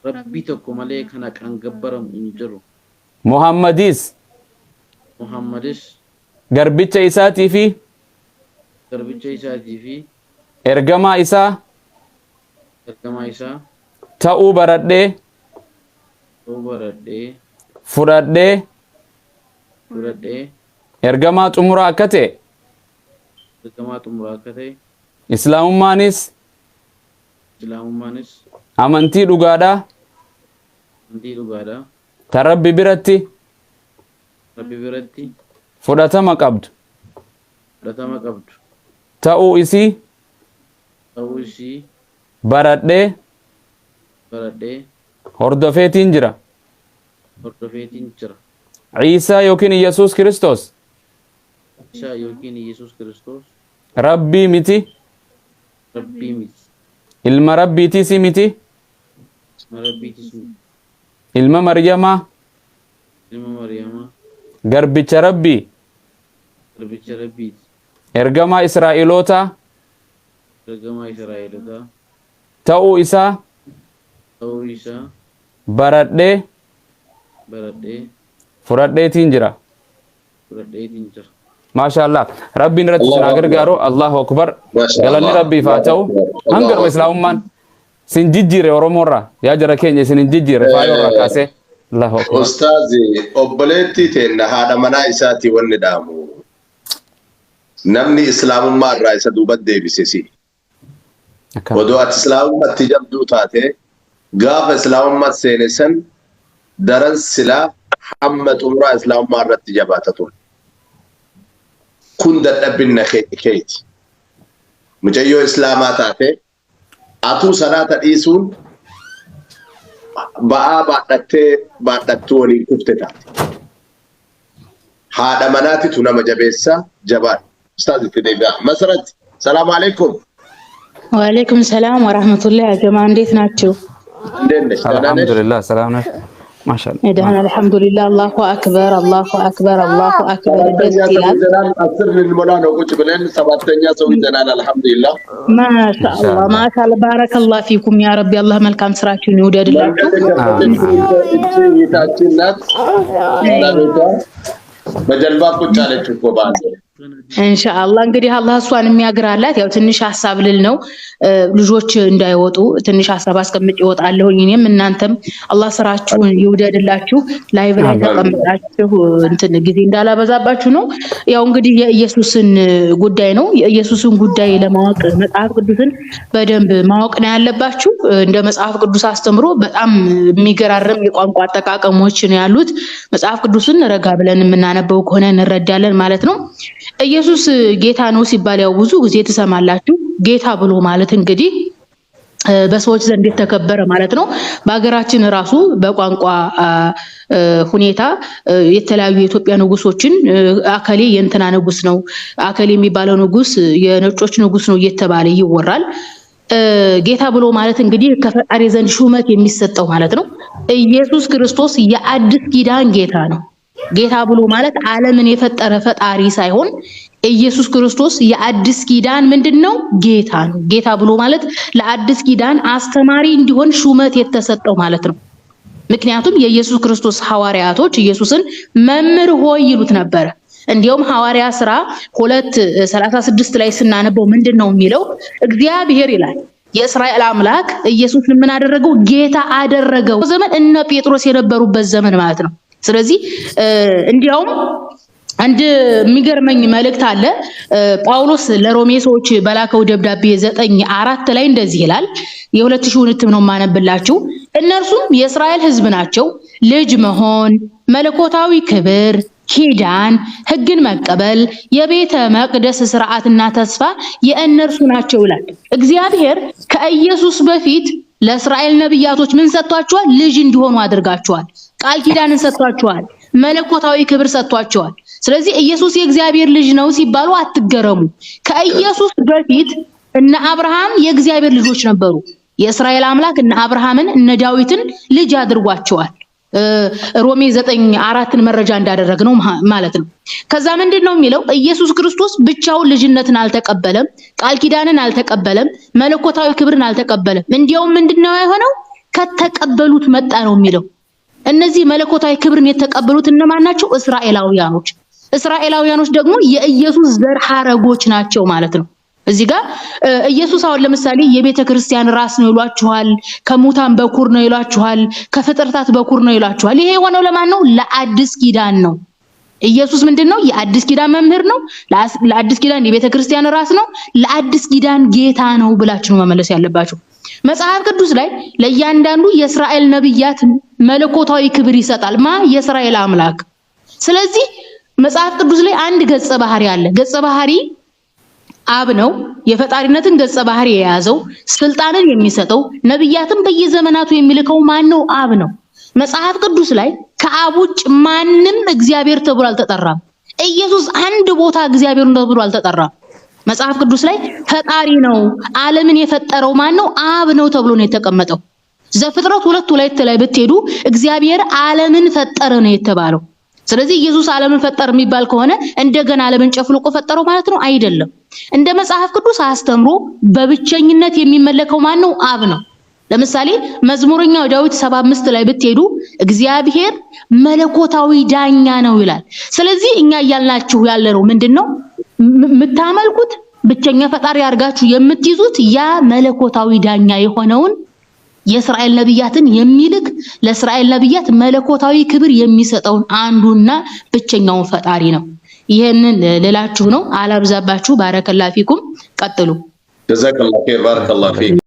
Rabbii tokko malee kan haqaan gabbaramu hin jiru. Muhammadis Muhammadis garbicha isaatii fi garbicha isaatii fi ergamaa isaa ergamaa isaa ta'uu baradhee ta'uu baradhee fudhadhee fudhadhee ergamaa xumuraa akka ta'e ergamaa xumuraa akka ta'e Islaamummaanis Islaamummaanis amantii dhugaadhaa amantii dhugaadhaa ta Rabbi biratti Rabbi biratti fudhatama qabdu fudhatama qabdu ta'uu isii ta'uu isii baradhee baradhee hordofeetiin jira. hordofeetiin jira. Ciisaa yookiin Iyyasuus Kiristoos Isaa yookiin Iyyasuus Kiristoos Rabbii miti, Rabbii miti, ilma Rabbiitiis miti, ilma Rabbiitis miti, ilma Maryamaa, ilma Mariyamaa, garbicha Rabbii, garbicha Rabbiiti, ergamaa Israa'elootaa ergamaa Israa'elotaa ta'uu isaa ta'uu isaa baradhee baradhee fudhadheetiin jira. fudhadheetiin jira. Maasha Allah. Rabbiin irratti isin haa gargaaru. Allahu akbar. Galanni Rabbiif haa ta'u. Hangaruma Islaamummaan sin jijjiire Oromoorraa. Yaa jara keenya isin hin jijjiire faayoo irraa kaasee. Allahu akbar. Ustaazi, obboleettii teenna haadha manaa isaatii wanni dhaamu. Namni Islaamummaa irraa isa duuba deebise si. Odoo ati Islaamummaatti jabduu taate, gaafa Islaamummaa seene san daran silaa hamma xumuraa Islaamummaa irratti jabaata ture. Kun dadhabbinna keeti. Mucayyoo Islaamaa taate, atuu salaata dhiisuun ba'aa baadhattee baadhattuu waliin kufte taate. Haadha manaatitu nama jabeessa, jabaadha. Ustaaz, itti deebi'a. Masarat, salaamu alaikum. ወአለይኩም ሰላም ወራህመቱላሂ ያ ጀማ፣ እንዴት ናችሁ? እንዴት ነሽ? ደህና ነሽ? አልሐምዱሊላህ፣ ሰላም ነሽ? ማሻአላህ። ደህና አልሐምዱሊላህ። አላሁ አክበር፣ አላሁ አክበር፣ አላሁ አክበር። ደስ ሰባተኛ ሰው ይላል። ይዘናል። 10 ልንሞላ ነው። ቁጭ ብለን ሰባተኛ ሰው ይዘናል። አልሐምዱሊላህ። ማሻአላህ ማሻአላህ። ባረከላህ ፊኩም ያ ረቢ። አላህ መልካም ስራችሁን ይውደድላችሁ። መንገድ የከፈተችው እቺ እህታችን ናት። ባለቤቷ በጀልባ ቁጭ አለች እኮ በአንድ። ኢንሻአላህ እንግዲህ አላህ እሷን የሚያግራላት። ያው ትንሽ ሀሳብ ልል ነው፣ ልጆች እንዳይወጡ ትንሽ ሀሳብ አስቀምጬ እወጣለሁኝ። እኔም እናንተም አላህ ስራችሁን ይውደድላችሁ። Live ላይ ተቀምጣችሁ እንትን ጊዜ እንዳላበዛባችሁ ነው። ያው እንግዲህ የኢየሱስን ጉዳይ ነው። የኢየሱስን ጉዳይ ለማወቅ መጽሐፍ ቅዱስን በደንብ ማወቅ ነው ያለባችሁ። እንደ መጽሐፍ ቅዱስ አስተምሮ በጣም የሚገራርም የቋንቋ አጠቃቀሞች ነው ያሉት። መጽሐፍ ቅዱስን ረጋ ብለን የምናነበው ከሆነ እንረዳለን ማለት ነው። ኢየሱስ ጌታ ነው ሲባል ያው ብዙ ጊዜ ትሰማላችሁ። ጌታ ብሎ ማለት እንግዲህ በሰዎች ዘንድ የተከበረ ማለት ነው። በሀገራችን ራሱ በቋንቋ ሁኔታ የተለያዩ የኢትዮጵያ ንጉሶችን አከሌ የእንትና ንጉስ ነው፣ አከሌ የሚባለው ንጉስ የነጮች ንጉስ ነው እየተባለ ይወራል። ጌታ ብሎ ማለት እንግዲህ ከፈጣሪ ዘንድ ሹመት የሚሰጠው ማለት ነው። ኢየሱስ ክርስቶስ የአዲስ ኪዳን ጌታ ነው። ጌታ ብሎ ማለት ዓለምን የፈጠረ ፈጣሪ ሳይሆን ኢየሱስ ክርስቶስ የአዲስ ኪዳን ምንድን ነው? ጌታ ነው። ጌታ ብሎ ማለት ለአዲስ ኪዳን አስተማሪ እንዲሆን ሹመት የተሰጠው ማለት ነው። ምክንያቱም የኢየሱስ ክርስቶስ ሐዋርያቶች ኢየሱስን መምህር ሆይ ይሉት ነበረ። እንዲያውም ሐዋርያ ስራ 2:36 ላይ ስናነበው ምንድን ነው የሚለው? እግዚአብሔር ይላል የእስራኤል አምላክ ኢየሱስን ምን አደረገው? ጌታ አደረገው። ዘመን እነ ጴጥሮስ የነበሩበት ዘመን ማለት ነው። ስለዚህ እንዲያውም አንድ የሚገርመኝ መልእክት አለ። ጳውሎስ ለሮሜ ሰዎች በላከው ደብዳቤ 9:4 ላይ እንደዚህ ይላል። የ2000 እትም ነው የማነብላችሁ። እነርሱም የእስራኤል ሕዝብ ናቸው፣ ልጅ መሆን፣ መለኮታዊ ክብር፣ ኪዳን፣ ሕግን መቀበል፣ የቤተ መቅደስ ስርዓትና ተስፋ የእነርሱ ናቸው ይላል። እግዚአብሔር ከኢየሱስ በፊት ለእስራኤል ነቢያቶች ምን ሰጥቷቸዋል? ልጅ እንዲሆኑ አድርጋቸዋል። ቃል ኪዳንን ሰጥቷቸዋል። መለኮታዊ ክብር ሰጥቷቸዋል። ስለዚህ ኢየሱስ የእግዚአብሔር ልጅ ነው ሲባሉ አትገረሙ። ከኢየሱስ በፊት እነ አብርሃም የእግዚአብሔር ልጆች ነበሩ። የእስራኤል አምላክ እነ አብርሃምን እነ ዳዊትን ልጅ አድርጓቸዋል። ሮሜ 9:4ን መረጃ እንዳደረግነው ማለት ነው። ከዛ ምንድን ነው የሚለው? ኢየሱስ ክርስቶስ ብቻውን ልጅነትን አልተቀበለም፣ ቃል ኪዳንን አልተቀበለም፣ መለኮታዊ ክብርን አልተቀበለም። እንዲያውም ምንድን ነው የሆነው? ከተቀበሉት መጣ ነው የሚለው። እነዚህ መለኮታዊ ክብርን የተቀበሉት እነማን ናቸው? እስራኤላውያኖች። እስራኤላውያኖች ደግሞ የኢየሱስ ዘር ሐረጎች ናቸው ማለት ነው። እዚህ ጋር ኢየሱስ አሁን ለምሳሌ የቤተ ክርስቲያን ራስ ነው ይሏችኋል፣ ከሙታን በኩር ነው ይሏችኋል፣ ከፍጥረታት በኩር ነው ይሏችኋል። ይሄ የሆነው ለማን ነው? ለአዲስ ኪዳን ነው። ኢየሱስ ምንድን ነው? የአዲስ ኪዳን መምህር ነው። ለአዲስ ኪዳን የቤተ ክርስቲያን ራስ ነው። ለአዲስ ኪዳን ጌታ ነው ብላችሁ ነው መመለስ ያለባችሁ። መጽሐፍ ቅዱስ ላይ ለእያንዳንዱ የእስራኤል ነብያት መለኮታዊ ክብር ይሰጣል። ማ? የእስራኤል አምላክ። ስለዚህ መጽሐፍ ቅዱስ ላይ አንድ ገጸ ባህሪ አለ። ገጸ ባህሪ አብ ነው። የፈጣሪነትን ገጸ ባህሪ የያዘው ስልጣንን የሚሰጠው ነብያትን በየዘመናቱ የሚልከው ማን ነው? አብ ነው። መጽሐፍ ቅዱስ ላይ ከአብ ውጭ ማንም እግዚአብሔር ተብሎ አልተጠራም። ኢየሱስ አንድ ቦታ እግዚአብሔር ነው ተብሎ አልተጠራም። መጽሐፍ ቅዱስ ላይ ፈጣሪ ነው፣ ዓለምን የፈጠረው ማን ነው? አብ ነው ተብሎ ነው የተቀመጠው። ዘፍጥረት 2:2 ላይ ብትሄዱ እግዚአብሔር ዓለምን ፈጠረ ነው የተባለው። ስለዚህ ኢየሱስ ዓለምን ፈጠረ የሚባል ከሆነ እንደገና ዓለምን ጨፍልቆ ፈጠረው ማለት ነው? አይደለም። እንደ መጽሐፍ ቅዱስ አስተምሮ በብቸኝነት የሚመለከው ማን ነው? አብ ነው። ለምሳሌ መዝሙረኛው ዳዊት 75 ላይ ብትሄዱ እግዚአብሔር መለኮታዊ ዳኛ ነው ይላል። ስለዚህ እኛ እያልናችሁ ያለነው ምንድነው? የምታመልኩት ብቸኛ ፈጣሪ አድርጋችሁ የምትይዙት ያ መለኮታዊ ዳኛ የሆነውን የእስራኤል ነብያትን የሚልክ ለእስራኤል ነብያት መለኮታዊ ክብር የሚሰጠውን አንዱና ብቸኛውን ፈጣሪ ነው። ይሄንን ልላችሁ ነው። አላብዛባችሁ። ባረከላ ፊኩም። ቀጥሉ። ጀዛከላሁ ኸይር፣ ባረከላሁ ፊክ።